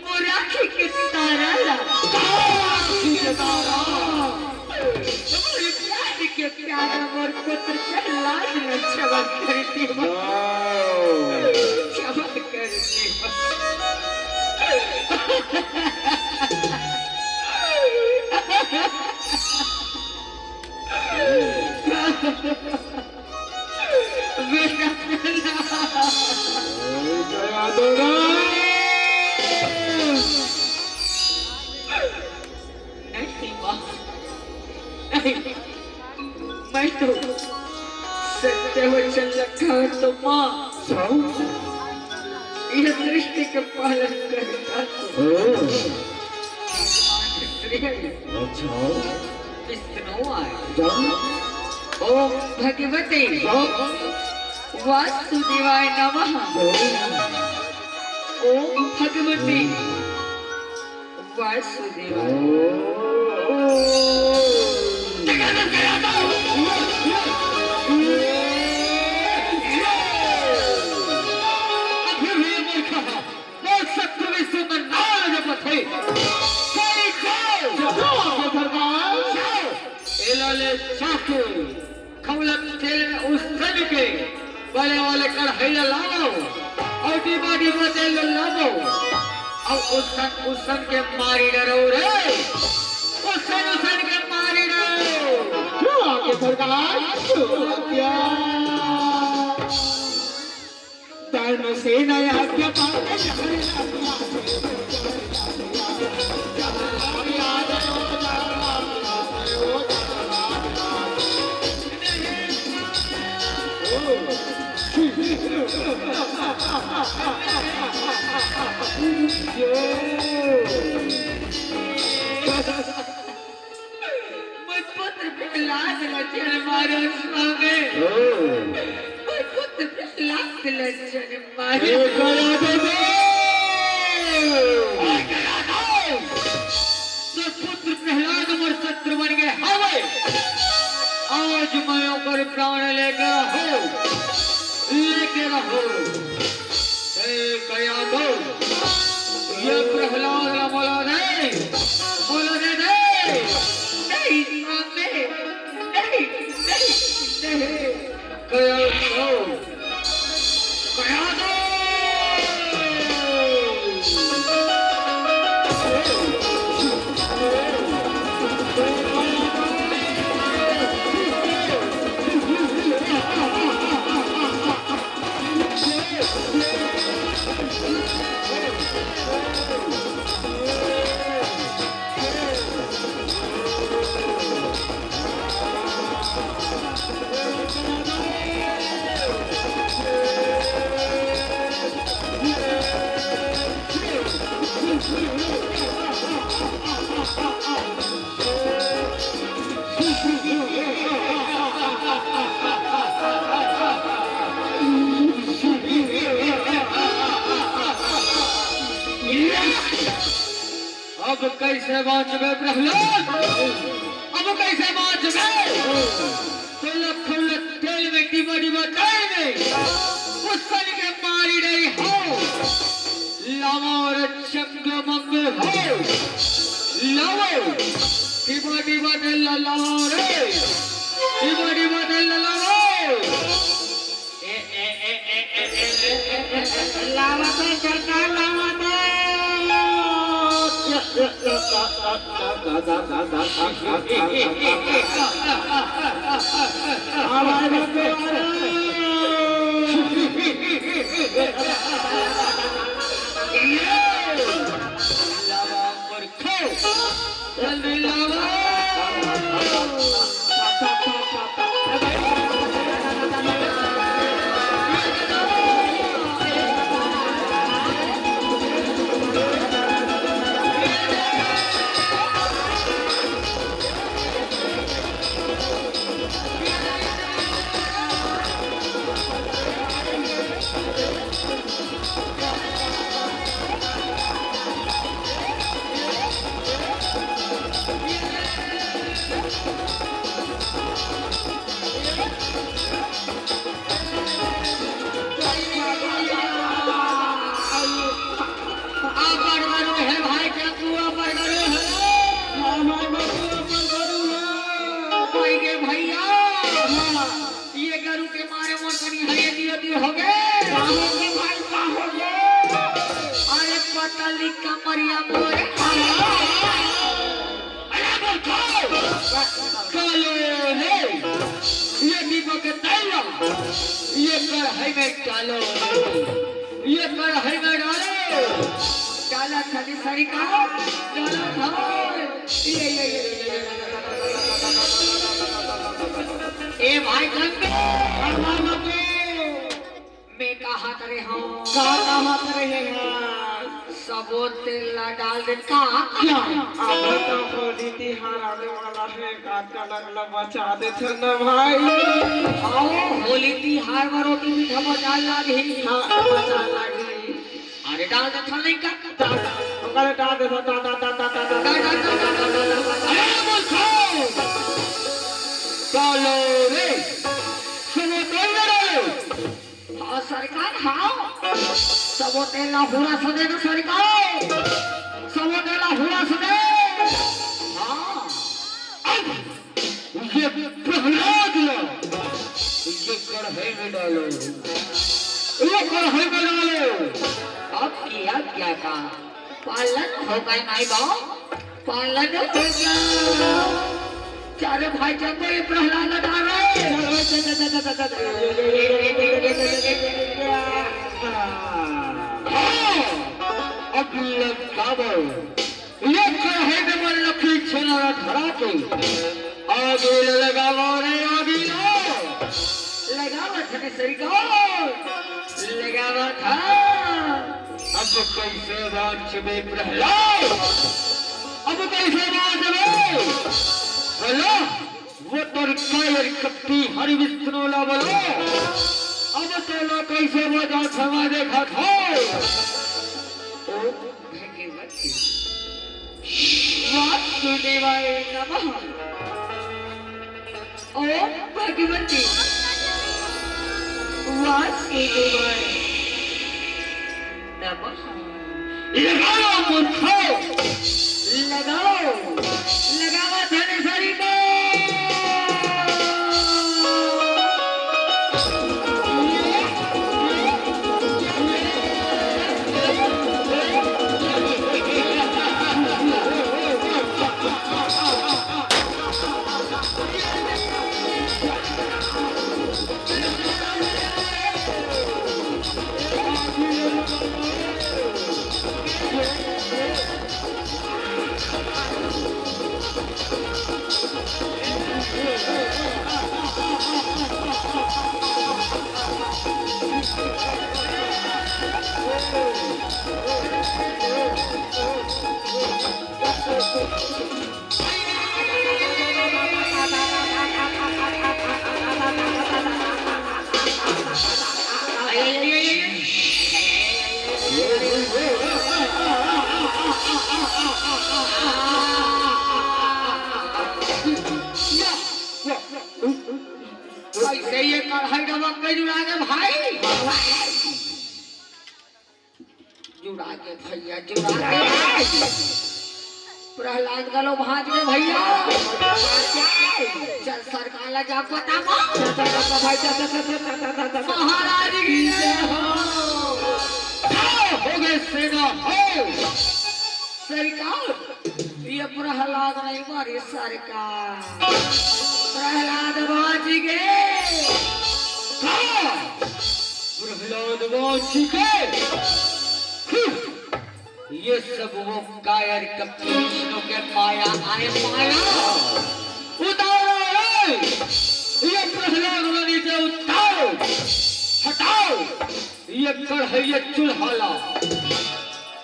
मोर आँखी के तारा ला। तारा आँखी के तारा। मोर प्राण के प्यारा मोर पुत्र प्रहलाद ला क्षमा कर दे। वाह। क्षमा कर दे। बेटा प्रहलाद। जय जय देव। नहीं माँ, नहीं, मैं तो सत्य वचन रखा हूँ तो माँ, अच्छा। यह सृष्टि का पालन करता हूँ। ओ। भगवान श्री हरि। अच्छा। विष्णु आय। जय। ओम भगवते जय। वासुदेवाय नमः। जय। ओम भगवते वासुदेवाय। अभी भी मूर्ख है। मोर शत्रु विश्व में नाल जपत हे। सही जाओ। जाओ, सरदार। जाओ। एला ले जाके खौला तेल में उसन के बड़े वाले कढ़ाई ला लावो अउ डिब्बा डिब्बा तेल ला लावो अउ उसन उसन के मारी डरो रे। उसन उसन के मारी डरो। क्यों आके सरकार? क्यों आके? धर्म से नया के पाले। मोर पुत्र प्रहलाद ला जन मारो स्वामी। ओ। मोर पुत्र प्रहलाद ला जन मारो। ए, करा दे दे। ए, करा दे। तो पुत्र प्रहलाद मोर शत्रु बन गए हवे। आज मैं ओकर प्राण लेके रहो, लेके रहो। ए, कया दो। ये प्रहलाद ला मोला दे, मोला दे दे। नहीं, स्वामी, नहीं, नहीं, नहीं। कया दो, कया दो। अब कैसे बाँचबे प्रहलाद? अब कैसे बाँचबे? तो लखौला तेल में डिबा डिबा तेल में उसन के मारी डरी हो। लावा और चंग मंग हो। लावो। डिबा डिबा तेल ला लावा रे। डिबा डिबा तेल ला लावा। ए, ए, ए, ए, ए, ए, ए, ए, ए, ए, ए, लावा तो सरकार लावा तो। जल्दी लावा। अब्बड़ गरू हे भाई, चंदू अब्बड़ गरू हे। हाँ भाई, बबलू अब्बड़ गरू हे। भाई रे भैया, हाँ। ये गरू के मारे मोर कनी हरे दियो दियो हो गे। का हो गे भाई, का हो गे? अरे पतली कमरिया मोरे। अरे मूर्खो! कालो रे, ये दीपक के तैला, ये कढ़ाई में डालो, ये कढ़ाई में डालो। डाला खाली सरी का, डाला खाओ। ये, ये, ये, ये, ये। ए भाई गंदू, हमार मत। मैं कहा करे हूँ। का कहा करे हैं? सबो तेल ला डाल दे का? क्या? अभी तो होली तिहार आने वाला है, का कलंग ला बचा देथे ना भाई। आओ, होली तिहार में रोटी मीठा बचा लागी। हाँ, बचा लागी। अरे डाल दे था नहीं का? डाल, ओकरे डाल दे था, डाल, डाल, डाल, डाल, डाल, डाल। डाल, डाल, डाल, डाल, डाल, डाल। अरे मूर्खो! डालो रे, सुनो तो ना डालो। हाँ सरकार, हाँ। सबो तेल ला हुरास दे ना सरकार। सबो तेल ला हुरास दे। हाँ। अब ये प्रहलाद ला ये कढ़ाई में डालो। ये कढ़ाई में डालो। अब किया क्या का? पालन हो गए माई बाप, पालन हो गया। चारों भाई जब ये प्रहलाद लगा रहे। हाँ, अब लगाओ। ये कढ़ाई में मन लकड़ी छेना धरा के आगे लगाओ रे, आगे लो। लगावा था ने सरकार, लगावा था। अब कैसे बाँचबे प्रहलाद? अब कैसे बाँचबे? बोलो, वो तोर कायर कपटी हरि विष्णु ला बोलो। अब तोला कैसे बचा क्षमा देखा था। ओ भगवती वासुदेवाय नमः। ओम भगवती वासुदेवाय नमः। लगाओ मूर्खो, लगाओ, लगाओ धनेश्वरी को। कैसे ये कढ़ाई डबक के जुड़ा दे भाई? जुड़ा के भैया, जुड़ा के। प्रहलाद गलो भाज के भैया। चल सरकार ला जा पता मा। महाराज की जय हो। हो गए सेना हो। सरकार, ये प्रहलाद नहीं मारी सरकार। प्रहलाद बाँच गे। का? प्रहलाद बाँच गे? हम्म। ये सब वो कायर कपटी विष्णु के माया आय माया। उतारो रे! ये प्रहलाद ला नीचे उतारो। हटाओ ये कढ़ैया चूल्हा ला।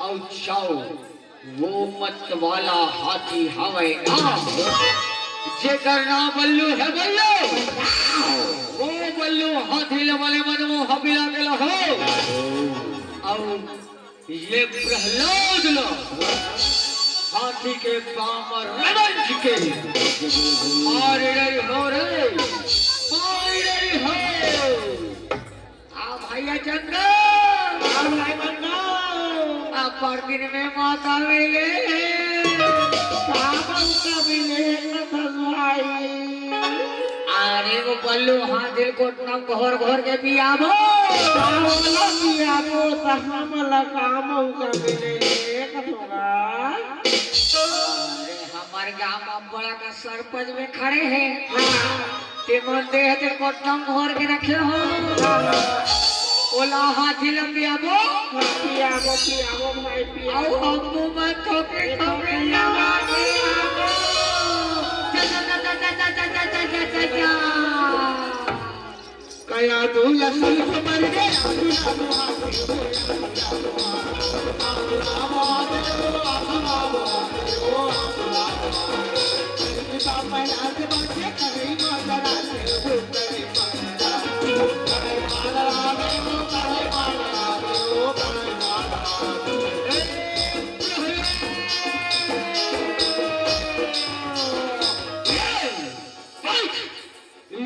अउ जाओ, वो मत वाला हाथी हवय ना, जेकर नाम बल्लू हे बल्लू। वो बल्लू हाथी ला बने मन मोह बिला के लहो। अउ ये प्रहलाद ला हाथी के पाँव म रमंज के मार डरे हो रे, मार डरे हो। आ भैया चंदन, आ भाई बंडा, आ परदिन में मौका मिले हे। का मौका मिले हे कथन भाई? अरे वो बल्लू हाथी ल कोटना घोर घोर के पियाबो। का ओला पियाबो त हमला का मौका मिले हे कथोरा? अरे हमर गांव म बड़ा का सरपंच में खड़े हे। हाँ। ते मन दे हे ते कोटना घोर के रखे हो। ओला हाथी ला पियाबो। हाँ, पियाबो, पियाबो भाई, पियाबो। अउ हमू मन थोके थोके पियाबो। जा, जा, जा। कया दूल्हा सुल्फ मर गया।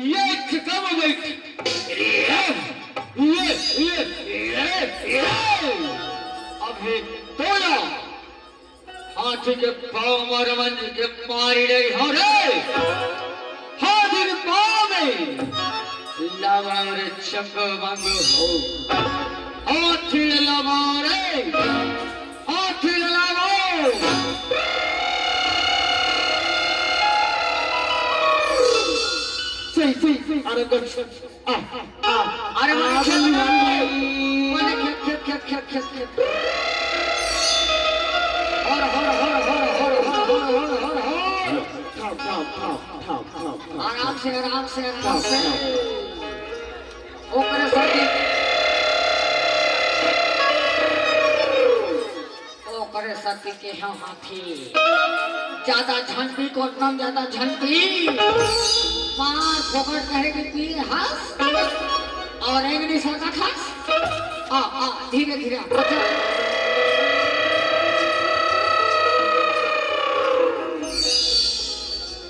ये ठिकाना बैठ। ये, ये, ये, ये, ये। अभी तोला हाथी के पाँव म रमंज के मारी रही हो रे। हाथी के पाँव में लावा रे चंग मंग हो। हाथी लावा रे, हाथी लावा। सही, सही, सही। अरे, कुछ आ, आ, अरे, आ, मारे खेत में भाई। मारे खेत, खेत, खेत, खेत, खेत, खेत। हर, हर, हर। ठाम, ठाम, ठाम, ठाम, ठाम, ठाम। आराम से, आराम से, आराम ठाम, से। ठाम। ओकरे साथे। ओकरे सती के हव हाथी। ज्यादा झन पी, कोटनम ज्यादा झन पी। मार फोकट कहे के पी हस। अउ रेंग नइ सकत हस। आ, आ, धीरे, धीरे, आ, बचा।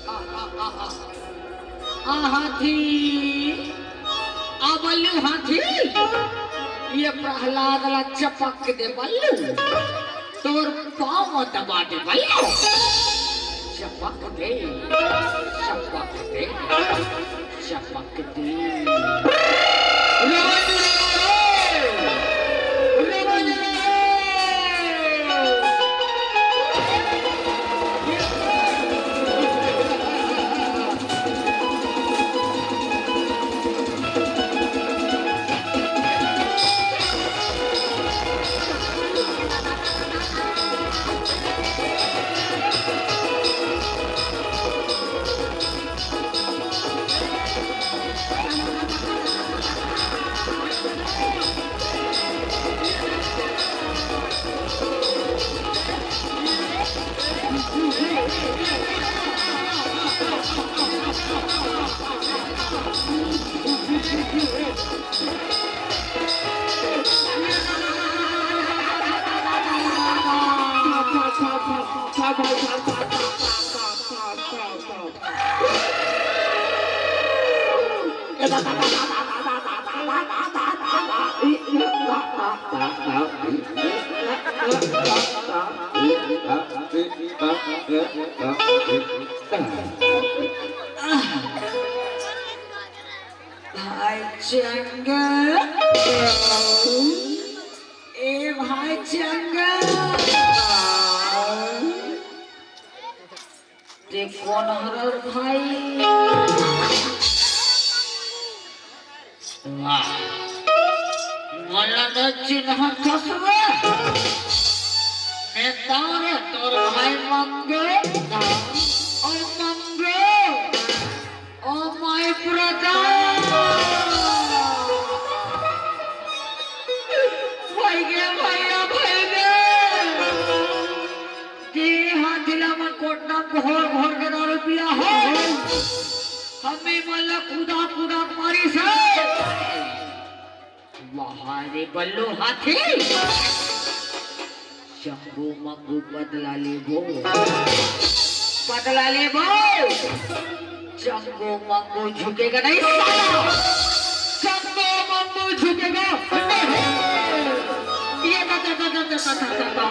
आ, आ, आ, आ। आ हाथी, आ बल्लू हाथी, ये प्रहलाद ला चपक दे बल्लू, तोर पाँव दबा दे बल्लू, चपक दे, चपक दे, चपक दे। रमन रमन रमन। भाई चंगा, ए भाई चंगा। ये कोन हरय भाई? वाह, मोला तो चिन्हत हस रे। मैं तो रे तोर भाई मंगू। ओ मंगू, ओ my brother। भाई गे, भैया, भाई गे। जे हाथी ला मन कोटना घोर घोर के दारू पिया हो, हमें मन ला कूदा कूदा के मारिस हे। वाह रे बल्लू हाथी। चंगू मंगू बदला लेबो, बदला लेबो। चंगू मंगू झुकेगा नहीं साला, चंगू मंगू झुकेगा नहीं। ये ता, ता, ता, ता, ता, ता, ता, ता।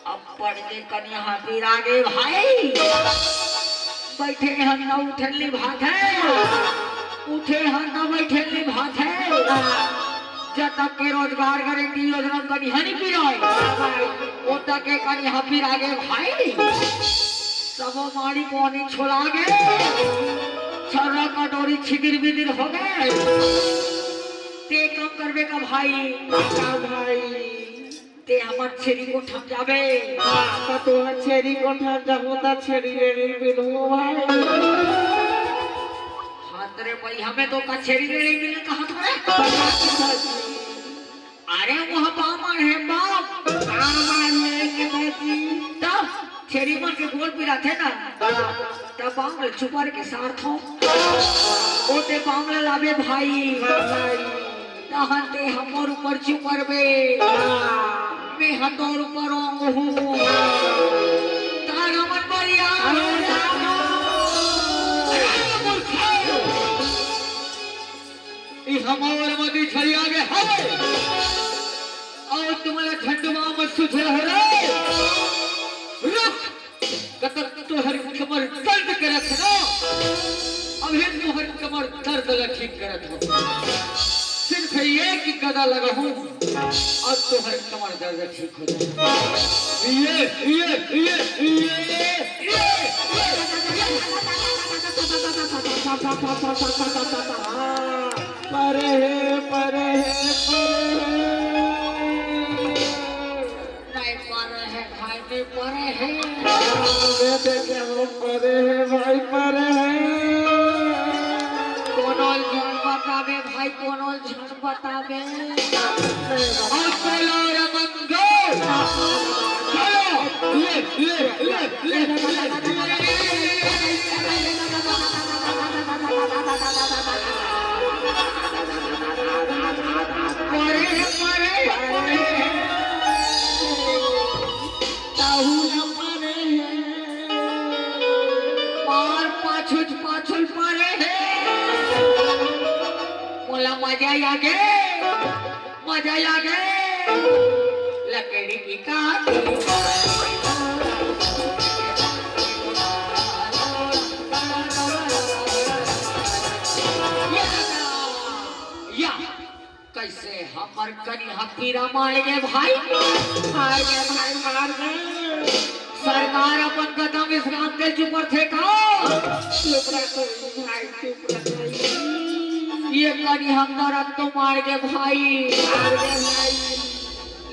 अब पड़ के कनिहा पिरा गे भाई। बैठे हन न उठे ल निभात हे, उठे हन न बैठे ल निभात हे। जब तक के रोजगार गारंटी योजना कनिहा नहीं पिराय, वो तक के कनिहा पिरा गे भाई। सबो माड़ी पानी छोला गे, छर्रा कटोरी छिदिर बिदिर हो गे। ते कम करबे का भाई? का भाई? ते हमर छेरी कोठा म जाबे। हाँ, त तोहर छेरी कोठा म जाहूं त छेरी रेड़ी बिनहूं भाई। हाथ रे भाई, हमें तो का छेरी रेड़ी मिले कहा थोड़े। अरे वो बामन हे बाप। बामन हे के भाई। त छेरी मन के गोड़ पिराथे ना, त बामन चुपर के सारथो। ओ ते बामन लाबे भाई। हाँ भाई। तहन ते हमर ऊपर चुपरबे। हाँ। मैं ह तोर ऊपर ओंगहूं। तार हमन बरिया। अरे मूर्ख। ई हमर मती छरिया गे हवे। अउ तुमला झंडुआ मत सुझे हो रे। रुक। कतक तोहर कमर दर्द करत हे ना, अभी तोहर कमर दर्द ला ठीक करत हो। सिर्फ ये कि गदा लगाहूं अउ तोहर कमर दर्द ठीक हो जाए। ये, ये, ये, ये, ये, ये। परे हे, परे हे, परे हे। नहीं परे हे भाई, नहीं परे हे। मैं देखे हूँ परे हे भाई, परे हे। कोनो झन बताबे भाई, कोनो झन बताबे। नहीं बता। अउ बोलो रे मंगू। चलो, ये, ये, ये, ये, ये। परे, परे, परे। ताहू न परे हे। मार पाछुच पाछुल परे हे। मोला मजा आ गे, मजा आ गे। लकड़ी की काठी। या, या। कइसे हमर कनिहा पीरा मार गे भाई? मार गे भाई, मार गे। सरकार अपन कदम इसराम के चुप रथे का? चुप रह तू भाई, चुप रह भाई। ये कनिहा दरद तो मार गे भाई। मार गे भाई।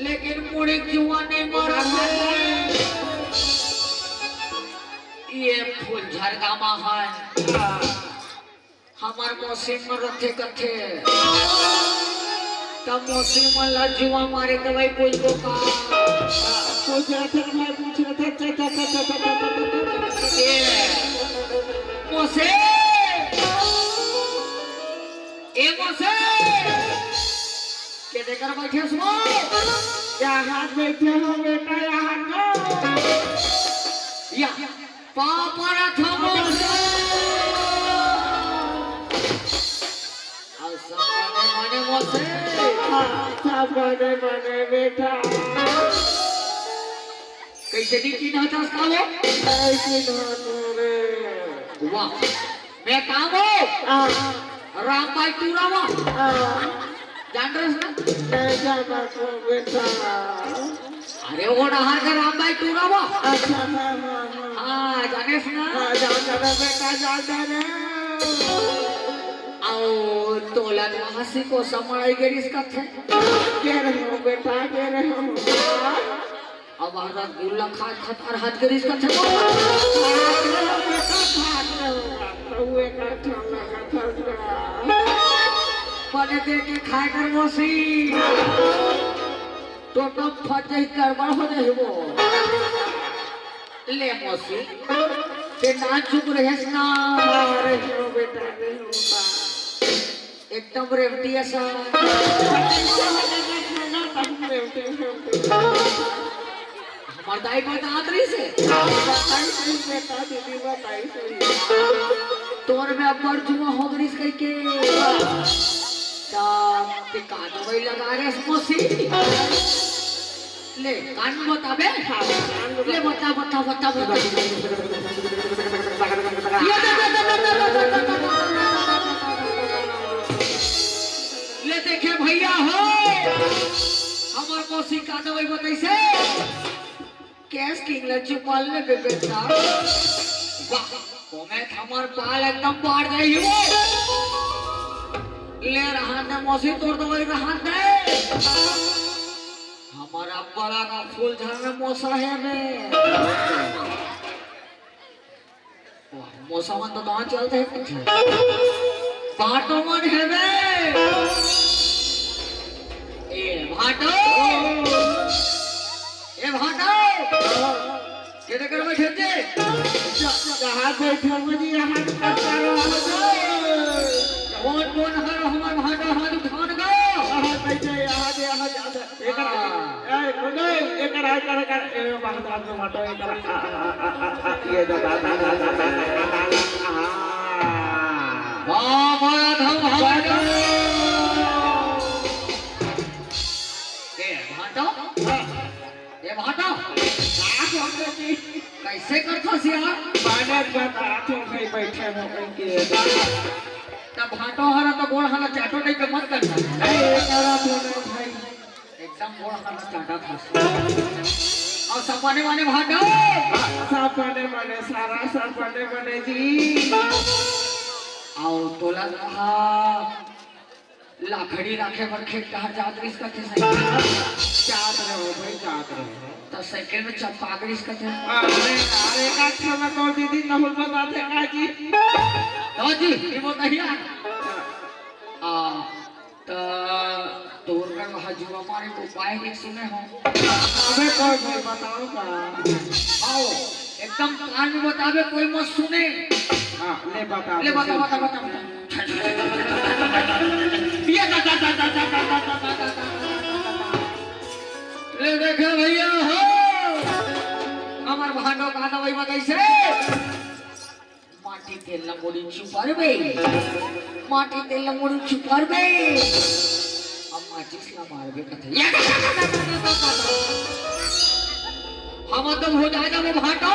लेकिन मुड़ी जुआ नहीं मरत हे। ये फूलझर गामा हे। हाँ। हमर मौसी मन रथे कथे, त मौसी मन ला जुआ मारे दवाई पूछबो का? पूछ रथे भाई, पूछ रथे। ए, मौसी! ए, मौसी! के देकर बैठे हस वो? यहाँ बैठे हो बेटा, यहाँ को। या। पापा रथम से। अउ सब बने बने मौसी। हाँ, सब बने बने बेटा। कइसे नहीं चिन्हत हस का वो? नहीं चिन्हत हों रे। वाह। मैं का वो? हाँ। राम भाई टूरा वो। हाँ। जान रहे हो ना? नहीं जानत हों बेटा। अरे वो डहर के राम भाई टूरा वो। अच्छा, हाँ, हाँ, हाँ। हाँ, जानेस ना? हाँ, जान जाने बेटा, जान जाने। अउ तोला तो हंसी को समड़ाई गिरिस कथे। के रहे हो बेटा, के रहे हो? अब रसगुल्ला खात खात अरहत गिरिस कथे। खात रहो बेटा, खात रहो। तो वो एक अच्छा लगा था। बने दे के खाए कर मौसी। तो तब फंस जाही, गड़बड़ हो जाही वो। ले मौसी, ते ना चुप रहेस ना। अरे हो बेटा, रे हो बा। एकदम रेवटी असन। कैसे हो बेटा, खाना तब रेवटी, रेवटी। हमर दाई बतात रहिस हे। बताई सही बेटा, दीदी बताई सही। तोर में अब्बड़ जुआ हो गिस कहिके। त ते का दवाई लगा रे मौसी? ले, कान में बताबे? हाँ, कान में ले, बता। बता, बता, बता, बता। ये दे, दे, दे। ले देखे भैया हो, हमर मौसी का दवाई बताइसे। कैस किंग ला चुपा ले बेटा। वाह, ओमे हमर बाल एकदम बाढ़ जाही वो। ले रहन दे मौसी, तोर दवाई रहन दे। हमर अब्बड़ का फूलझर में मोसा हे रे। वाह, मोसा मन तो कहाँ चलते हैं कुछ? भांटो मन हे रे। ए भांटो, ए भांटो, केने कर बैठे थे? कहाँ बैठे हो जी? यहाँ कौन कौन हर हमर भांटो हाथ उठान गो? यहाँ बैठे, यहाँ दे, यहाँ दे। एकर, हाँ। ए, गुंडे, एकर, एकर, एकर, ए, बाहर, बाहर, बाहर, एकर, आ, आ, ये दो, दा, दा, हाँ। वाह, वाह, धम, हवा दो। ए, भांटो? हाँ। ए, भांटो? का भांटो जी? कैसे करथस यार? बाने बता, तुम भाई बैठे हो, कहीं के। तब भांटो हरा तो गोड़ हाथ चाटो नहीं के मत करना। नहीं, ये करा तो नहीं भाई। एकदम गोड़ हाथ चाटा था। अउ सब बने बने भांटो। सब बने बने, सारा सब बने बने जी। अउ तोला कहा लाखड़ी राखे बर खेत कहाँ जात रहिस कथे साइकिल में। जात रहे हो भाई, जात रहे हो। त साइकिल में चपका गिरिस कथे। अरे, अरे, का खाना तोर दीदी नहुल बताथे का जी? तो जी, ये वो कहिया? आ, त तोर कर वहाँ जुआ मारे को उपाय नहीं सुने हो। अबे कोई भाई बताओ का? आओ, एकदम कान में बताबे, कोई मत सुने। हाँ, ले बता, ले बता, बता। बता, बता, बता। ये दा, दा, दा। ले देखे भैया हो, हमर भांटो का दवाई बताइसे। माटी तेल ला मुड़ी चुपरबे, माटी तेल ला मुड़ी चुपरबे, अब माचिस ला मारबे कथे। हम तो भुजा जाबो भांटो।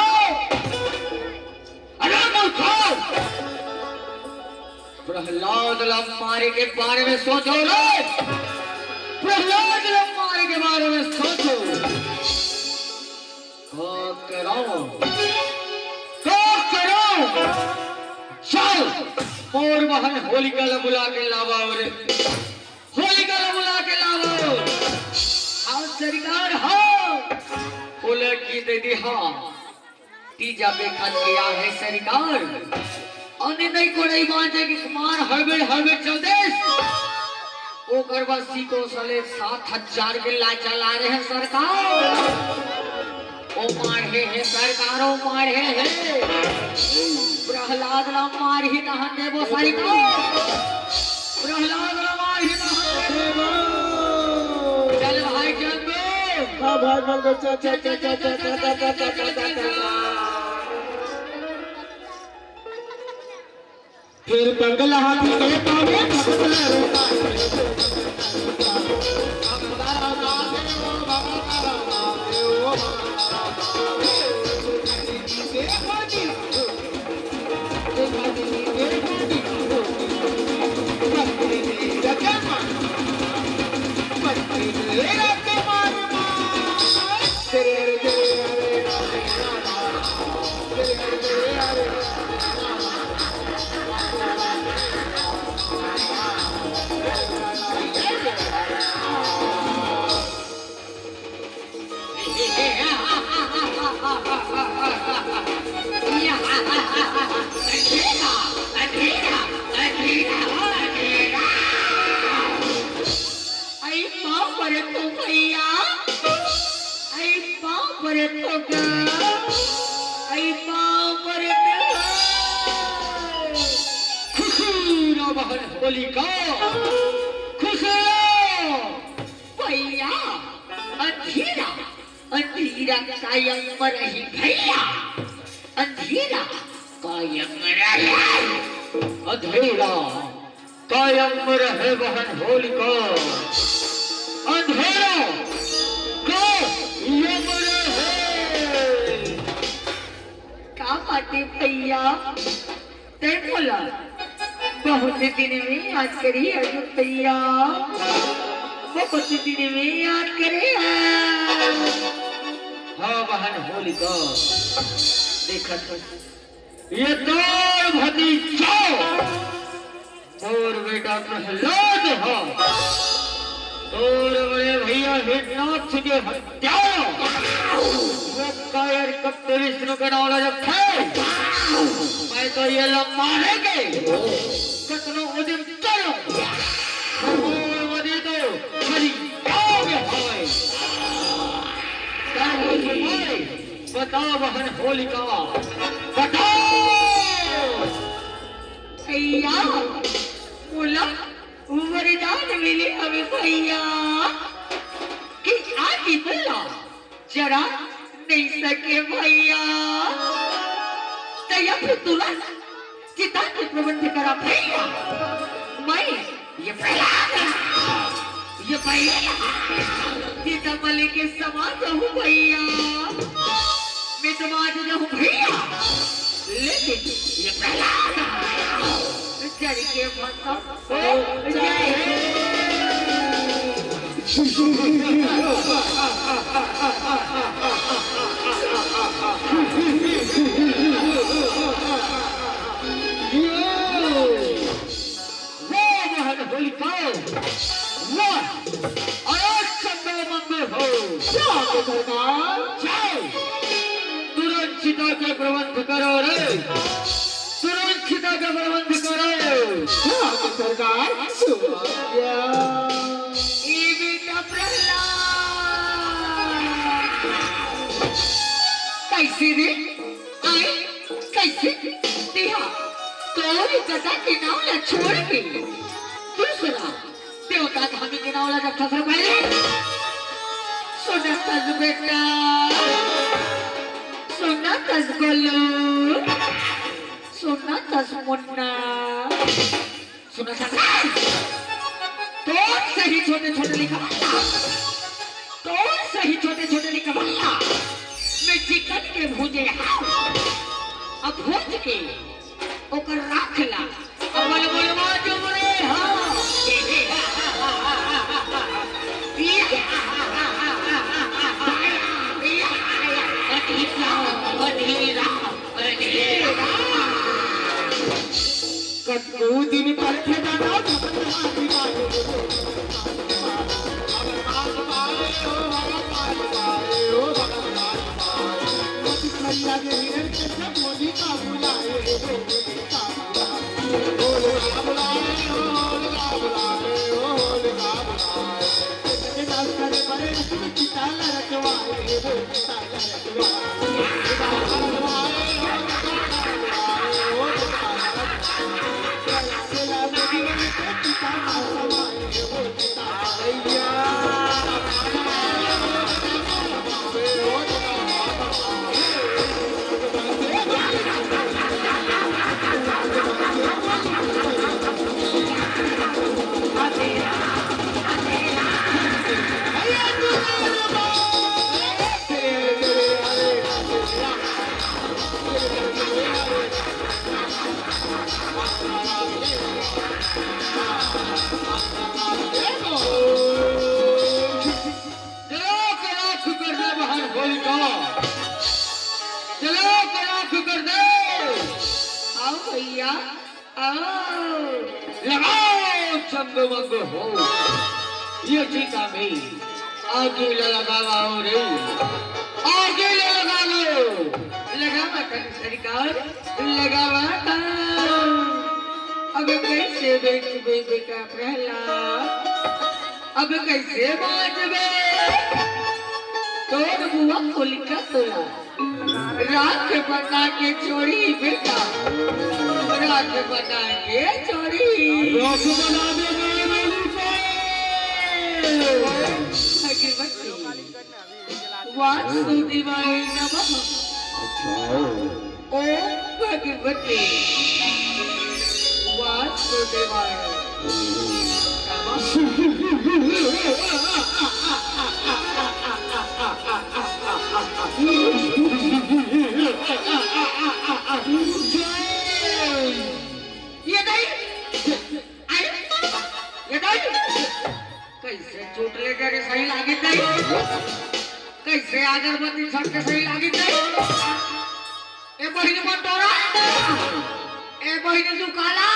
अरे मूर्खो, प्रहलाद ला मारे के बारे में सोचो रे, प्रहलाद ला मारे के बारे में सोचो। का करां? का करां? चल, मोर बहन होलिका ला बुला के लावा रे। होलिका ला बुला के लावा। हाँ सरकार, हाँ। ओला की दे दी, हाँ। तीजा बेखन गया है सरकार। अने नहीं कोड़ई बांजे के कुमार हड़बड़ हड़बड़ चल देस। ओकर बाद सीको सले सात हजार के लाचा ला रहे हैं सरकार। ओ माढ़े हे सरकार, ओ माढ़े हे। प्रहलाद ला मारही तहन देबो सरकार। प्रहलाद ला मारही तहन देबो। चल भाई, चल बे। हाँ भाई, बंदो, चल, चल, चल। फिर बंगला हाथी के पावे, बंगला रे पावे। अंधेरा, अंधेरा, अंधेरा। आई पाँव परे तो भैया, आई पाँव परे तो गा, आई पाँव परे तो। खुशी रहो बहन होलिका, खुशी रहो। भैया, अंधेरा, अंधेरा कायम रही भैया, अंधेरा कायम रही। अंधेरा कायम रहे बहन होलिका, अंधेरा कायम रहे। का बात हे भैया, तैं मोला बहुत दिन में याद करे हस भैया, बहुत दिन में याद करे हस। हाँ बहन होलिका, देखत हस, ये तोर भतीजा, तोर बेटा प्रहलाद ह, तोर बड़े भैया हिरनाक्ष के हत्यारा, वो कायर कब ते विष्णु के नाव ला जपथे, मैं तो ये ला मारे के कतनो उद्यम करो, पर वो वदे तो हरि नाम होय। क्या बोल रहे? बता बहन होलिका, बता। भैया, मोला वरदान मिले हवे भैया, कि आगी मोला जरा नहीं सके भैया। त या फिर तुरंत चिता के प्रबंध करा भैया। मैं ये प्रहलाद, ये भैया, ये दमले के समान रहूं भैया, मैं तो मान रहूं भैया, लेकिन ये प्रहलाद जल के भस्म हो जाए। वाह बहन होलिका, वाह। अरे चंदो मंदो हो। क्या सरकार? जाओ, तुरंत चिता के प्रबंध करो रे, तुरंत चिता के प्रबंध करो। क्या सरकार? क्या? ए बेटा प्रहलाद, कैसे रे? आए, कैसे? तेहा तोर ददा के नाव ला छोड़ के दूसरा देवता धामी के नाव ला जपथस रे भाई। सुनत हस बेटा, सुनत हस गोलू, सुनत हस मुन्ना। सुनत हस? तोर सही छोटे छोटे लिखवल्ला, तोर सही छोटे छोटे लिखवल्ला मैं चिकन के भूजे हंव। अब भूज के ओकर राख ला अपन बोलवा जो रे, हाँ। कतको दिन परथे दादा, जला के राख कर दे बहन होलिका, जला के राख कर दे। आओ भैया, आओ। लगाओ चंगो मंगो हो, ये चिता में आगी ला लगावा हो रे, आगी ला लगा लो। लगावा था सरकार, लगावा था। अब कइसे बेचबे बेटा प्रहलाद, अब कइसे बांचबे? तोर बुआ होलिका तोला राख बना के छोड़ी बेटा, राख बना के छोड़ी। राख बना दे गए होलिका। भगवती वासुदेवाय नमः। अच्छा। ओम भगवते वासुदेवाय नमः। ये दाई, अरे, ये दाई, कइसे चोट ले जा रे, सही लागे दाई? कइसे अगरबत्ती छट के सही लागे दाई? ए बहिनी बटोरा, ए बहिनी दुकाला,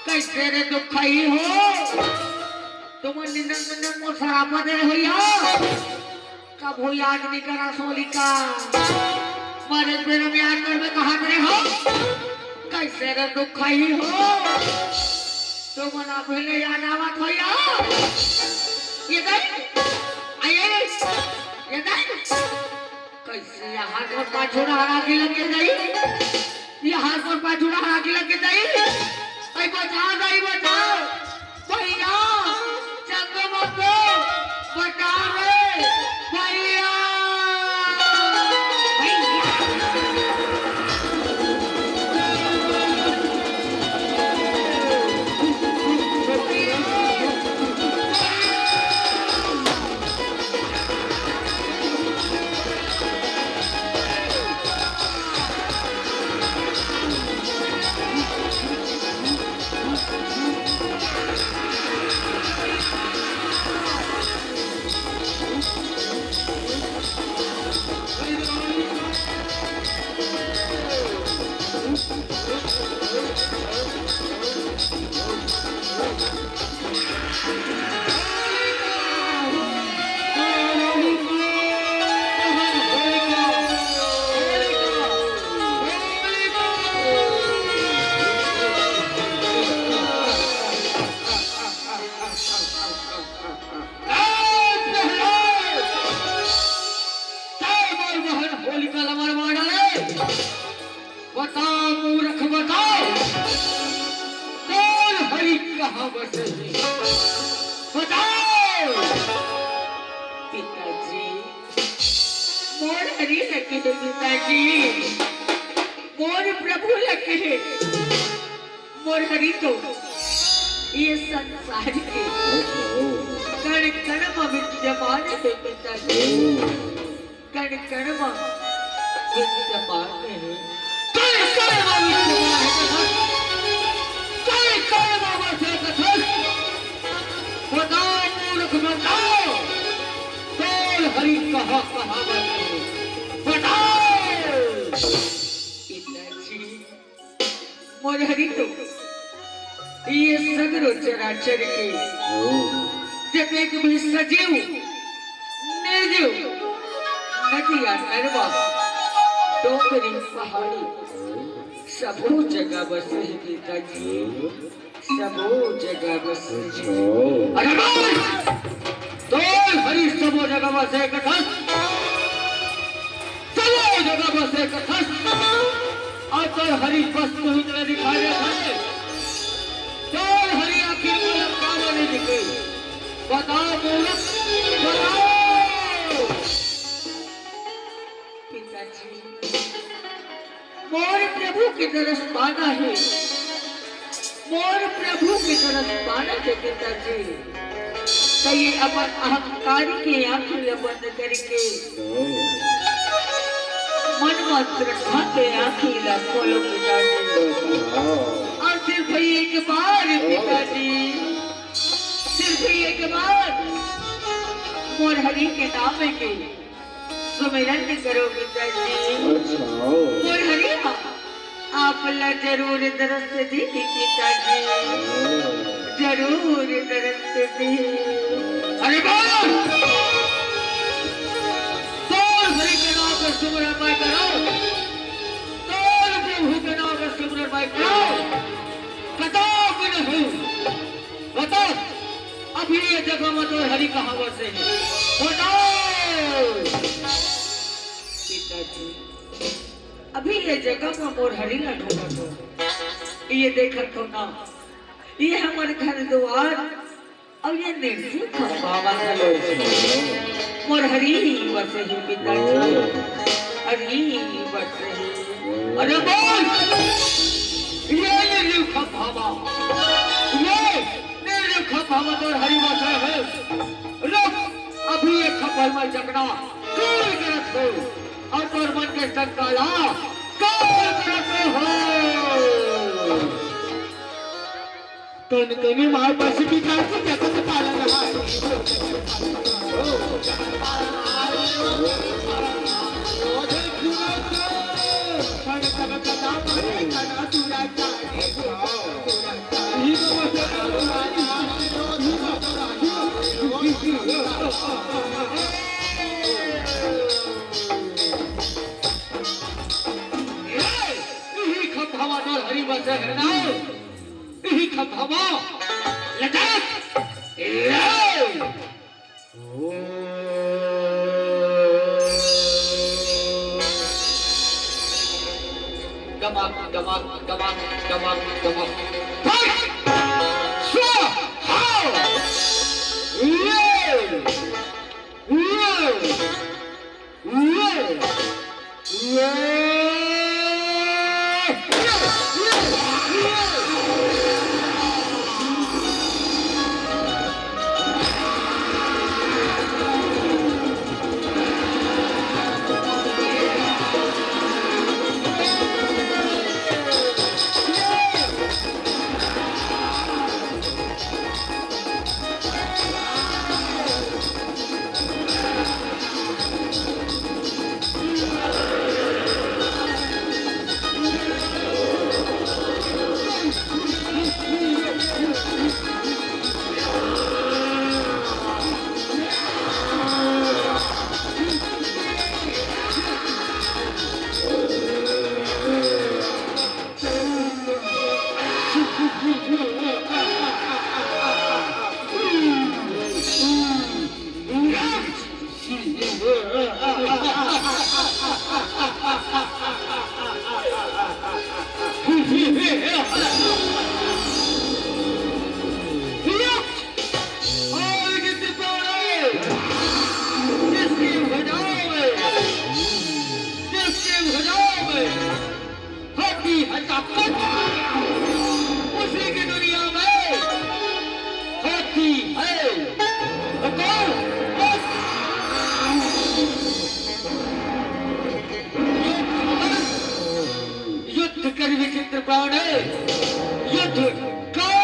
कइसे रे दुखई हो? तुमन निंदन निंदन मोर सरापा दे होइया। कभू याद नइ करस होलिका। मरे बेरा में याद करबे कहत रहे हो। कइसे रे दुखई हो। तुमन अभी ले याद आवत होइया। ये दाई। आइए। ये दाई। कइसे यहाँ पर पाछू रहा के लगे दाई। ये हाथ पर पाछू रहा के लगे दाई। अरे बचा दाई, बचा। भैया, चंदो बंदो, बचा रे, भैया। होलिका ला मरवा डाले। बता मूर्ख, बता, तोर हरि कहाँ बसे हे? बता। पिताजी, मोर हरि लगे हे पिताजी, मोर प्रभु लगे हे। मोर हरि तो ये संसार के कण कण म विद्यमान हे पिताजी। कण कण म विद्यमान हे। कण कण म विद्यमान हे कथस। कण कण म बसे कथस। बता मूर्ख बता। तोर हरि कहाँ कहाँ बसे हे? बता। पिताजी। मोर हरि तो ये सगरो चराचर के जतेक भी सजीव, निर्जीव, नदिया, नरवा, डोंगरी, पहाड़ी, सबो जगह बसे हे पिताजी, सबो जगह बसे हे। अरे बाप! तोर हरि सबो जगह बसे कथस, सबो जगह बसे कथस। अउ तोर हरि बस तुही तेला दिखाय देत हे। तोर हरि आखिर मोला काबर नइ दिखे? बताओ मूर्ख, बताओ। पिताजी, मोर प्रभु के दरस पाना हे, मोर प्रभु के दरस पाना हे पिताजी। त ये अपन अहंकार के आँखी ला बंद करके मन म श्रद्धा के आँखी ला खोलो पिताजी। अउ सिर्फ एक बार पिताजी, सिर्फ एक बार मोर हरि के नाम के सुमिरन करो पिताजी। अच्छा। मोर हरि हा आप ला जरूर दरस दिही पिताजी, जरूर दरस दिही। अरे बाप! तोर हरि के नाम का सुमिरन मैं करो, तोर प्रभु के नाम का सुमिरन मैं करो। ये जगह में तोर हरी कहाँ बसे हे? बताओ। पिताजी, अभी ये जगह में मोर हरी ला ढूंढत हो। ये देखत हो ना, ये हमर घर दुआर अउ ये निर्जीव खंभा बसे हे। मोर हरी बसे हे पिताजी, हरी बसे हे। अरे बोल, ये निर्जीव खंभा, ये निर्जीव खंभा तोर हरी बसे हे। रुक, अभी ये खंभा में जगना काल करत हो, अउ तोर मन के शंका ला काल करत हो। कनकनी माय बस पिता की जगत पालन हाय। इही खंभवा तोर हरी बसे हे ना, इही खंभवा लटक। ए! गमक, गमक, गमक, गमक, गमक। फट! स्वाहा! ये! ये! और जिस पाड़े, जिसकी भुजाओं में, जिसकी भुजाओं में होती है ताकत, उसी की दुनिया में होती है हुकूमत। युद्ध कर विचित्र प्राण, युद्ध कर।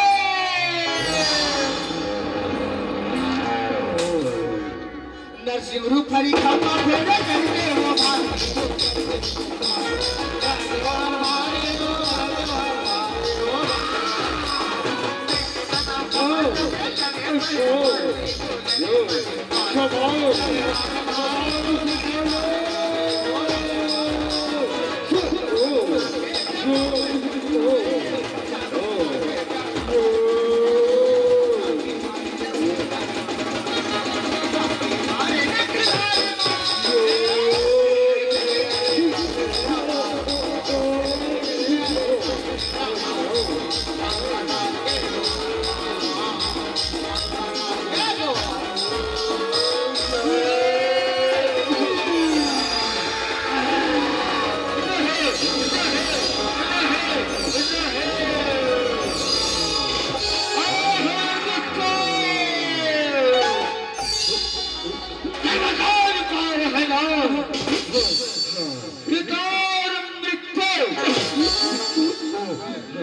नरसिंह रूप हरि खंभा फेरे करके वो भाग।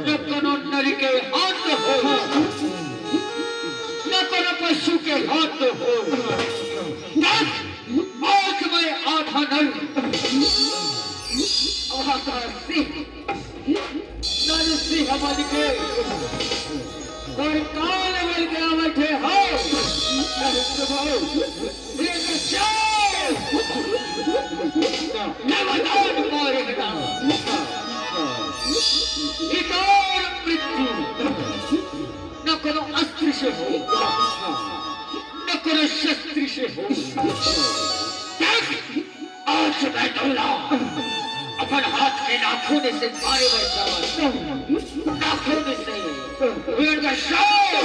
न कोनो नर के हाथ हो, न कोनो पशु के हाथ हो। देख, आज मैं आधा नर, आधा सिंह, नर सिंह बन के और काल बन के बैठे हो। न कोनो अस्त्र से हो, न कोनो शस्त्र से हो। देख, आज मैं तोला अपन हाथ के नाखून से मारे बर जावत हूँ। नाखून से। वीर का शान।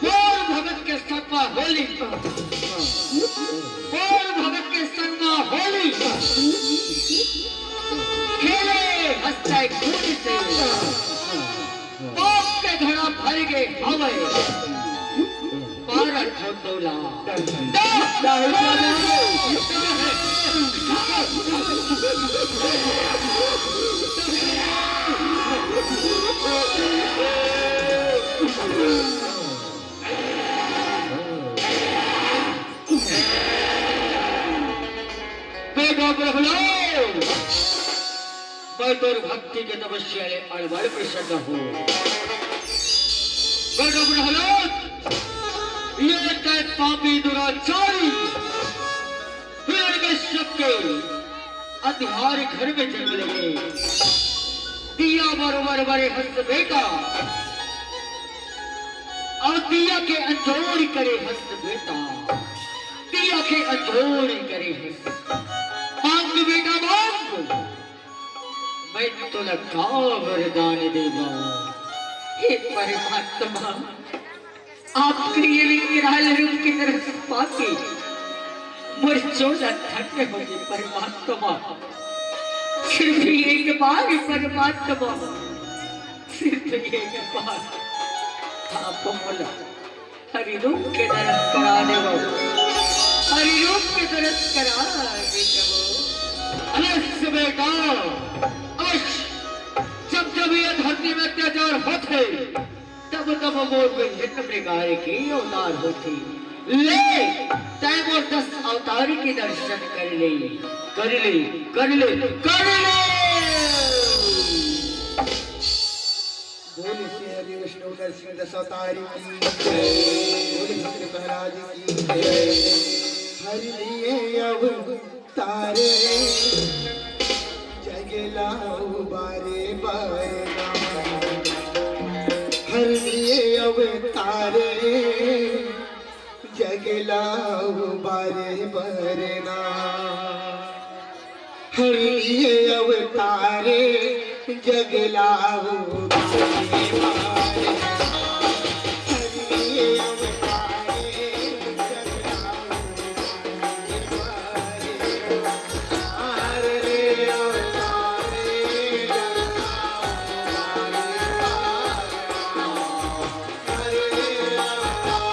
बोल भगत के संग म होली। बोल भगत के संग म होली। खेले हँसत हे खून से। पाप के घड़ा भर गे हवय। पारत हो तोला। बेटा प्रहलाद, मैं तोर भक्ति के तपस्या ले अड़बड़ प्रसन्न हूँ। बेटा प्रहलाद, ये तैं पापी दुराचारी हिरण्यकश्यप के अंधियार घर में जन्म लेहे। दिया बरोबर बरे हस बेटा, अउ दिया के अंजोर करे हस बेटा, दिया के अंजोर करे हस। मांग बेटा मांग, मैं तोला का वरदान देवंव। हे परमात्मा, आपके ये विकराल रूप के दरस पाके मोर चोला धन्य होगे परमात्मा। सिर्फ एक बार परमात्मा, सिर्फ एक बार आप मोला हरि रूप के दरस करा देवव, हरि रूप के दरस करा देवव। अवश्य बेटा, अवश्य। जब जब ये धरती में अत्याचार होथे, तब तब मोर विभिन्न प्रकार के अवतार होथे। ले, तैं मोर दस अवतार के दर्शन कर ले, कर ले, कर ले, कर ले। बोल श्री हरि विष्णु नरसिंह दस अवतार की जय। बोल भक्त प्रहलाद की जय। हरि लिए अवतारे जगला उबारे बरना। हरि लिए अवतारे जगला उबारे बरना। हरि लिए अवतारे जगला उबारे बरना। हरि लिए अवतारे जगला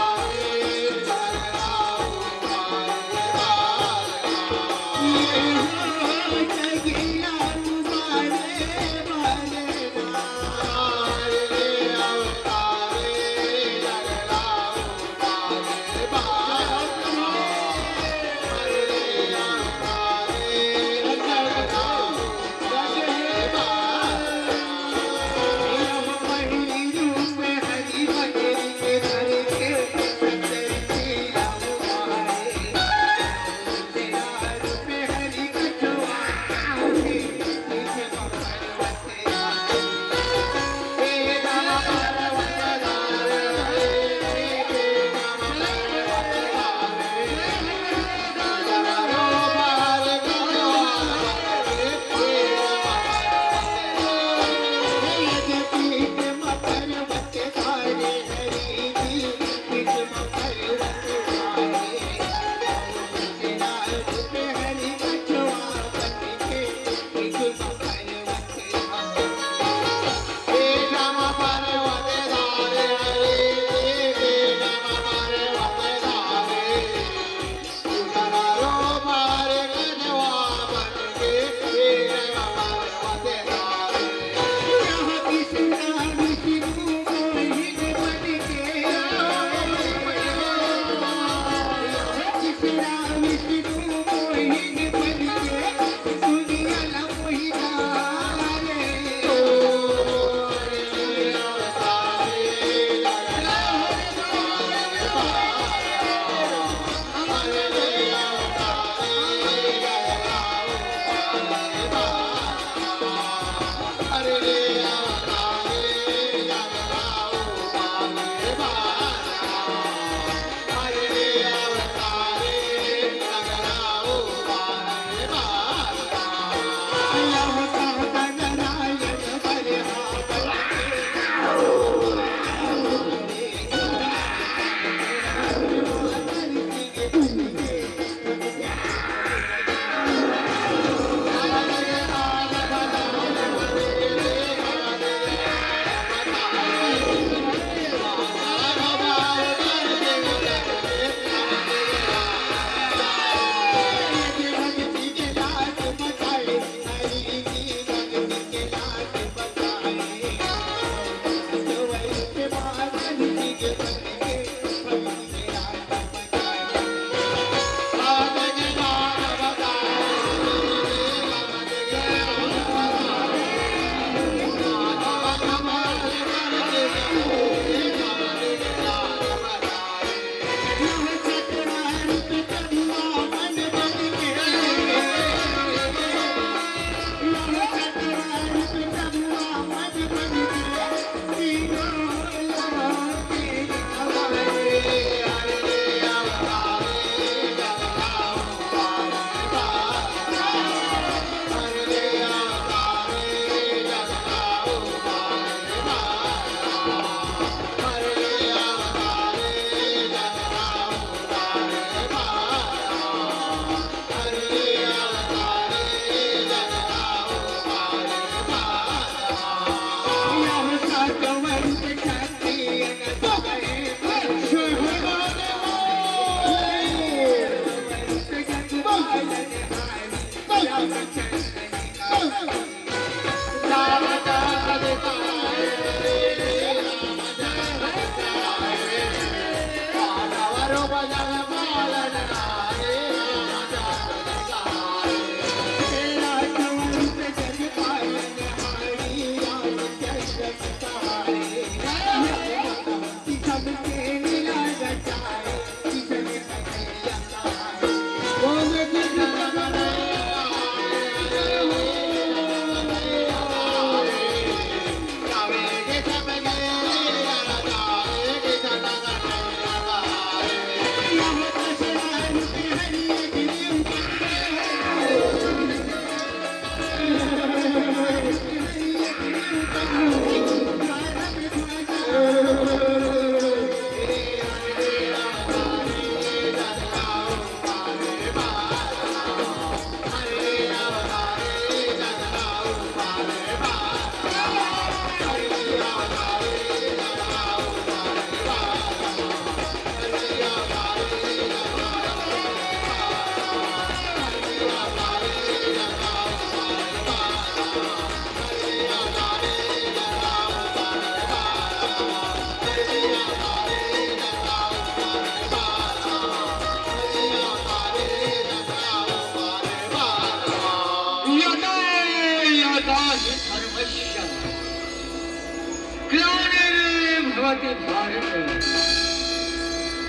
भारत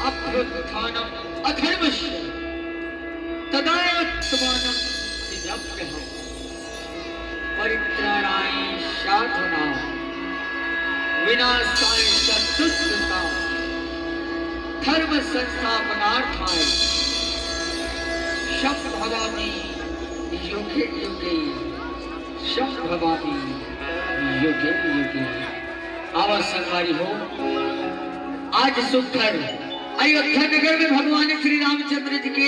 अभ्युत्थानम् अधर्मस्य तदात्मानं सृजाम्यहम्। परित्राणाय साधूनां विनाशाय च दुष्कृताम्। धर्म संस्थापनार्थाय संभवामि युगे युगे। संभवामि युगे युगे। आवा संगवारी हो, आज सुघर अयोध्या नगर में भगवान श्री रामचंद्र जी के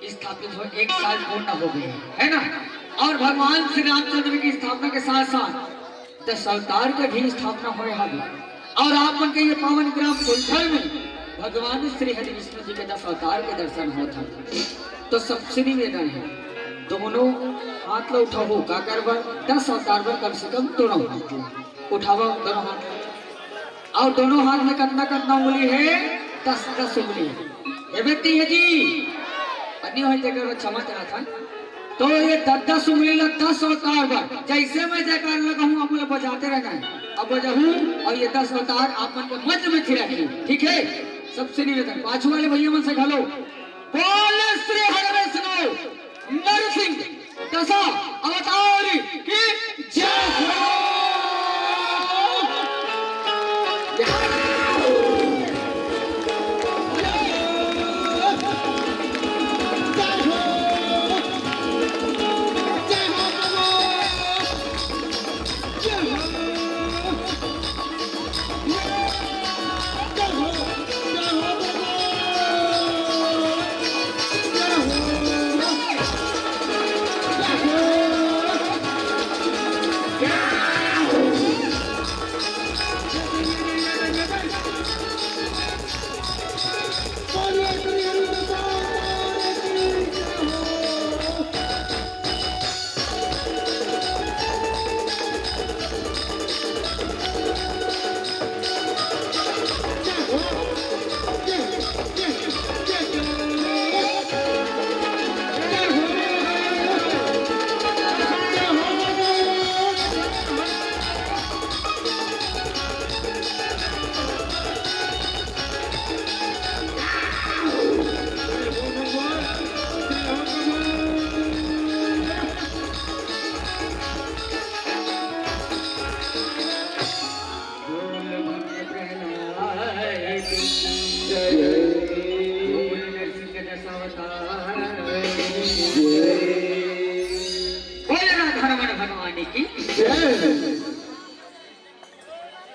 स्थापित हो एक साल पूर्ण हो गए, है ना? और भगवान श्री रामचंद्र की स्थापना के साथ साथ दस अवतार के भी स्थापना होए हवे। और आप मन के ये पावन ग्राम फुलझर में भगवान श्री हरि विष्णु जी के दस अवतार के दर्शन होत हवे। तो सबसे निवेदन है, दोनों हाथ ला उठाओ, काकर बर? दस अवतार बर कम से कम दोनों हाथ ला उठाओ, दोनों हाथ ला। और दोनों हाथ में कतना कतना उंगली है? दस दस उंगली है। ये बेटी है जी, अन्य हो तेकर बर क्षमा चाहत हन। तो ये दस दस उंगली ला दस अवतार बर जैसे मैं जयकार लगाहूं, आप लोग बजाते रहना है। अब बजाहूं और ये दस अवतार आप मन के मध्य में थिरकही, ठीक है? सबसे निवेदन, पाछू वाले भैया मन से घलो, बोल श्री हरि वैष्णव नरसिंह दशा अवतार की जय हो। बोल राधा रमण भगवान की। जय।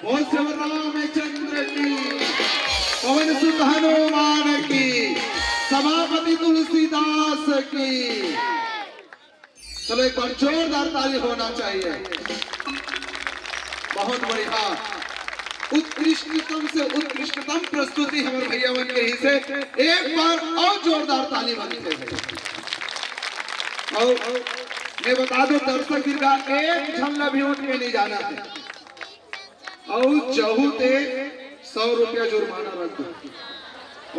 बोल श्री रामचंद्र की, पवन सुत हनुमान की, सभापति तुलसीदास की। चलो, एक बार जोरदार ताली होना चाहिए। बहुत बढ़िया, उत्कृष्टतम से उत्कृष्टतम प्रस्तुति हमारे भैया मन के ही से। एक बार और जोरदार ताली बनते हैं। और मैं बता दूं, दर्शक दीर्घा एक झन ला भी उठ के नहीं जाना है। और जहू ते सौ रुपया जुर्माना रख दो,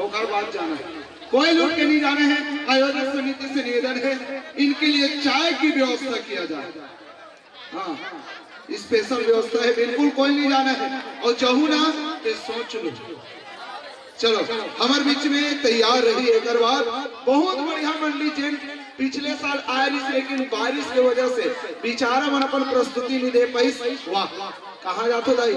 ओकर बाद जाना है। कोई लौट के नहीं जाना है। आयोजक समिति से निवेदन है, इनके लिए चाय की व्यवस्था किया जाए। हाँ, स्पेशल व्यवस्था है, बिल्कुल कोई नहीं जाना है। और जहू ना, तो सोच लो। चलो, हमारे बीच में तैयार रही एक बार। बहुत बढ़िया मंडली, जिन पिछले साल आए रहिस, लेकिन बारिश के वजह से बेचारा मन अपन प्रस्तुति नहीं दे पाइस। वाह, कहाँ जाथो दाई?